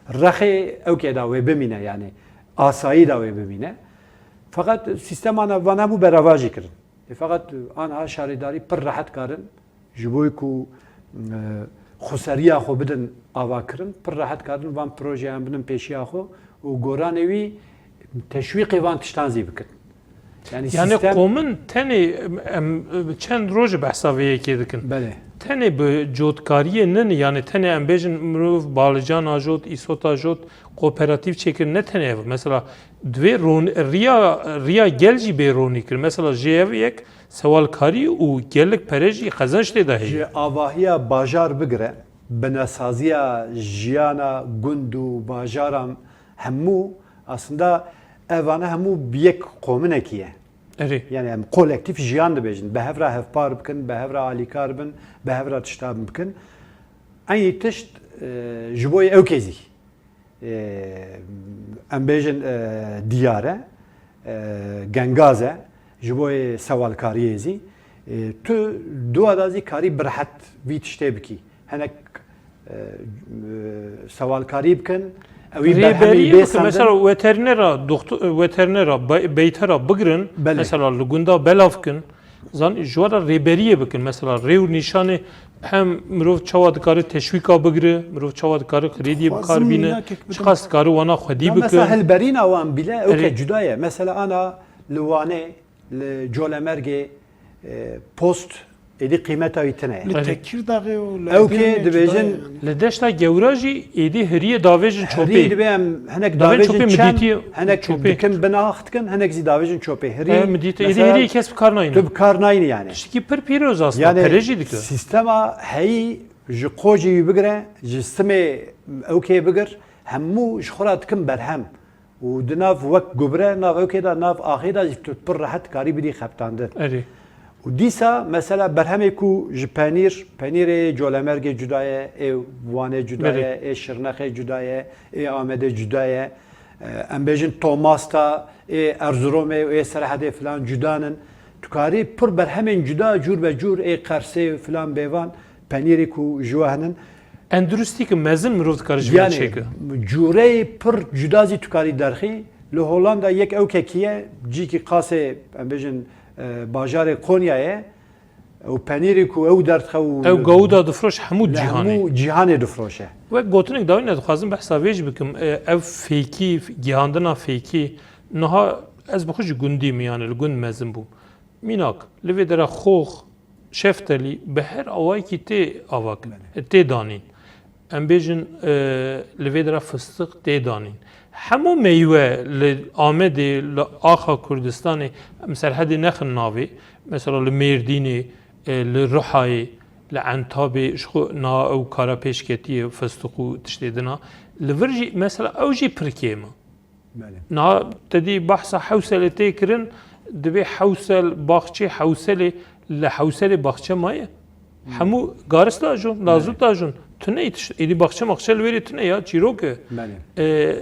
rexê ewkê da wê bimîne, yani asayî da wê bimîne. Feqet sîstema ne-, va nebû beravajî kirin. Lê feqet anha şarêdarî pir rehet karin, ji bo ku, e, xweseriya xwe bidin avakirin, pir rehet karin van projeyan bidin pêşiya xwe û goranê wî teşwîqê van tiştan zî bikin. Yani Yani sîstem qomin tenê, em, em, çend roj behsa vê yekê dikin. Belê. Tenê bi cotkariyê nin, yani tenê em bêjin mirov balican ajot, îsot ajot, kooperatif çêkir, ne tenê ev. Mesela divê ron-, riya, riya gel jî bê ronî kir. Mesela ji ev yek sewalkarî û gelek pere jî qezenç tê de heye. Ji avahiya bajar bigire, binesaziya jiyana gund û bajaran hemû Aslında evane hemû bi yek qominekî ye. Erê. Yani em kolektîf jiyan dibêjin. Bi hev re hevpar bikin, bi hev re alîkar bin, bi hev re tişta bikin. Eynî tişt e, ji bo yê ewkê zî. E, em bêjin e, diyar e, e, gengaz e, ji bo yê sewalkariyê zî. E, tu dua da zî karî bi rehet vî tiştê bikî. Hinek e, e, sewalkarî bikin, ewî berhemî Rêberiyê bê bikin, sendin. Mesela weterinera, doktor, weterinera, be- beytera bigirin, Belê. Mesela li gunda belav kin, zan ji we re rêberiyê bikin, mesela rê û nîşanê hem mirov çawa dikare teşwîka bigire, mirov çawa dikare xirêdiyê bi kar Dixwazim bîne, mînakek bidim. çiqas dikare wana xwedî Ya mesela bikin. hilberîna wan bîle ew ke Erê. cuda ye. Mesela ana li Wanê, li Colemêrgê e, post êdî qîmeta wî tine ye. Li Erê. Tekirdağê û li Ew kê Edirnê dibêjin- cuda ye yani. Li deşta gewra jî êdî hiriyê davêjin Herî çopê. dibe em hinek Davên çopê davêjin çem, midîtiyê hinek çopê. Dikin bina xitkin, hinek zî davêjin çopê. Hirî, E, midîtê êdî mesela, hiriyê kes bi kar nayne. Tu bi kar nayne yani. Tiştekî pir pîroz aslında, Yani pere jî dike. Sistema heyî ji qocê wî bigire, ji simê ewkê bigir, hemû ji xwe re dikin berhem. Û di nav wek gubre, nav ewkê de, nav axê de zî tu pir rehet karî bidî xebitandin. Erê. Û dîsa mesela berhemê ku ji penîr, penîrê Colemêrgê cuda ye, ê Wanê cuda Belê. ye, ê Şirnexê cuda ye, ê Amedê cuda ye. E, em bêjin tomasta, ê Erzuromê û ê Serhedê filan cudan in. Tu karî pir berhemên cuda cûr be cûr ê Qersê filan bêvan penîrê ku ji we henin. Enduristî ki mezin mirov dikare ji vê Yani çêke. Cûreyê pir cuda zî tu karî derxî. Li Hollanda yek ewkekî ye, cîkî qasê, em bêjin, e, bajarê Konya ye. Ew penîrê ku ew derdixe û Ew gawûda difroş hemû li cîhanê. Hemû cîhanê difroşe. Wek gotinek dawî ne dixwazim behsa vê jî bikim. E, ev fêkî, gihandina fêkî, niha ez bi xwe ji gundî me, yani li gund mezin bûm. Mînak, li vê dera xox, şeftelî bi her awayekî tê avak, tê danîn. Em bêjin, e, li vê dera fistiq tê danîn. Hemû meywe li Amedê, li axa Kurdistanê, em Serhedê nexin navê, mesela li Mêrdînê, e, li Ruhayê, li Entabê, ji xwe niha ew kara pêş ketiye, fistiq û tiştê dina. Li vir jî, mesela ew jî pir kêm e. Belê. Niha te dî behsa Hewselê tê kirin, divê Hewsel, baxçê Hewselê, li Hewselê baxçe maye? Hemû garis da jon, lazût da jon. Tune î tişt, êdî baxçe maxçe li wêrê tune ya, çîrok e. Belê. E,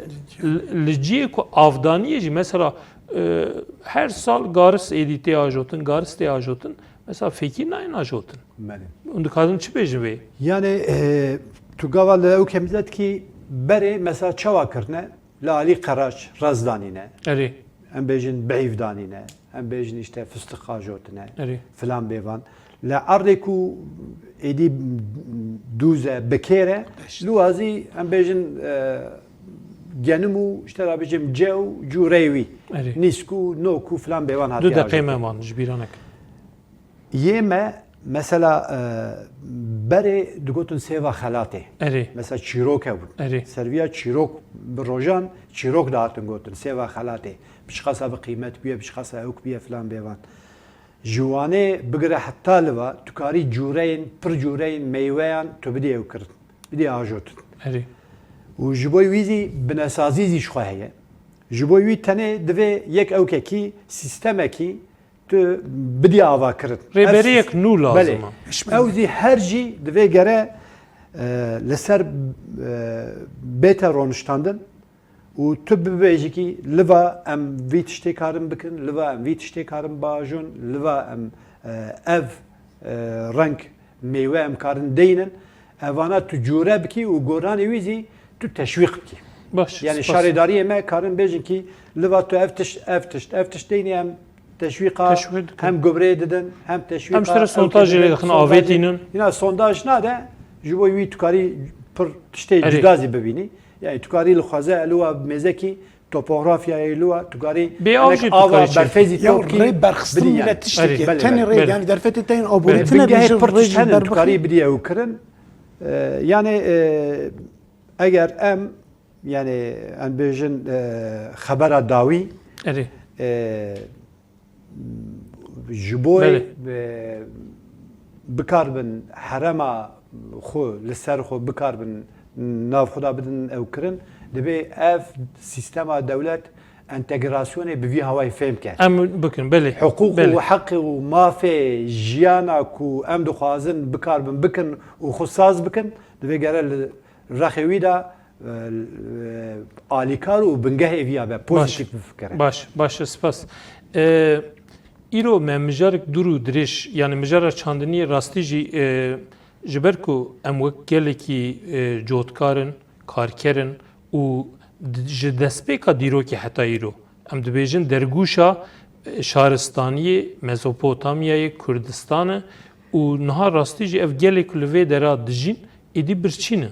li, li cihê ku avdaniyê jî, mesela, e, her sal garis êdî tê ajotin, garis tê ajotin. Mesela fêkî nayên ajotin. Belê. Hûn dikarin çi bêjin vê? Yani e, tu gava li ew kemîzetkî berê mesela çawa kirine? Li alî qeraç rez danîne. Erê. Em bêjin bihîv danîne. Em bêjin işte fistiq ajotine. Erê. Filan bêvan. Li erdê ku êdî dûz e, bikêr e, li wazî em bêjin e, genim û işte da bêjim cew, cûreyê wî. Erê. Nîsk û nok û filan bêvan Du hatiye deqê ajotin. Me man ji bîra neke. Yê me mesela e, berê digotin sêva xelatê. Erê. Mesela çîrok hebûn. Erê. Serviya çîrok bi rojan çîrok dihatin gotin. Sêva xelatê. Piçqasa bi qîmet bûye, piçqasa ewk bûye filan bêvan. Ji wanê bigire heta liva tu karî cûreyên, pir cûreyên meyweyan tu bidî ew kirin. Bidî ajotin. Erê. Û ji bo wî zî binesazî zî ji xwe heye. Ji bo wî tenê divê yek ewkekî, sîstemekî tu bidî ava kirin. Rêberiyek Ev- nû lazim Belê. e. Ew zî her jî divê gere e, li ser e, bête roniştandin û tu bibêjikî liva em vî tiştê karin bikin, liva em vî tiştê karin biajon, liva em e, ev e, reng meywe em karin deynin. Evana tu cûre bikî û goranê wî zî tu teşwîq bikî. Baş. Yani Spas. Şaredariyê me karin bêjin kî liva tu ev tişt, ev tişt, ev tişt deynî em teşwîqa Teşwîq dikin. hem gubreyê didin, hem teşwîqa Em ji te re sondajê lê dixin, avêtînin. Yine sondaj nade, ji bo wî tu karî pir tiştê Erê. cuda zî bibînî. Yani tu karî li xweze liwa mêzekî topografyayê liwa tu karî Bê av hinek jî tu ava karî çêkî. berfê zî Ya top kî rê berxistin bidî. bile Belê, tiştekî. belê, Tenê belê. rê yani derfetê te yên aborî Belê, tine bingehê bêjin pir rê tişt jî henin tu berbixe. karî bidî ew kirin. E, yani e, eger em yani em bêjin e, xebera dawî Erê. e, ji bo Belê. e, bikarbin herema xwe li ser xwe bikarbin nav xwe da bidin ew kirin, divê ev sîstema dewlet entegrasyonê bi vî hawayê fêm ke. Em bikin, belê. Hiqûq belê. û heqê û mafê jiyana ku em dixwazin bikaribin bikin û xwe saz bikin, divê gere li rexê wî de e, e, alîkar û bingehê vî ya be, pozîtîf bifikire. Baş, baş, spas. E, îro me mijarek dûr û dirêj, yani mijara çandiniyê rastî jî e, ji ber ku em wek gelekî e, cotkar in, karker in û d- ji destpêka dîrokê heta îro, em dibêjin dergûşa e, şaristaniyê Mezopotamyayê, Kurdistan e û niha rastî jî ev gelê ku li vê dera dijîn, êdî birçî ne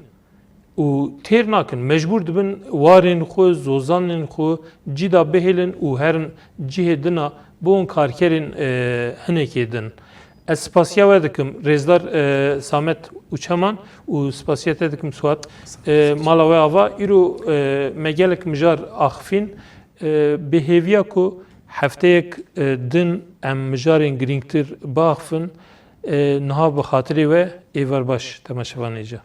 û têr nakin. Mecbûr dibin warên xwe, zozanên xwe cî da bihêlin û herin cihê din a, bibin karkerên e, hinekê din. Ez spasiya we dikim, rêzdar e, Samet Uçaman, û spasiya te dikim Suat. E, mala we ava, îro e, me gelek mijar axifîn, e, bi hêviya ku hefteyek e, din em mijarên girîngtir biaxifin, e, niha bi xatirê we êvar baş temaşevanê ca.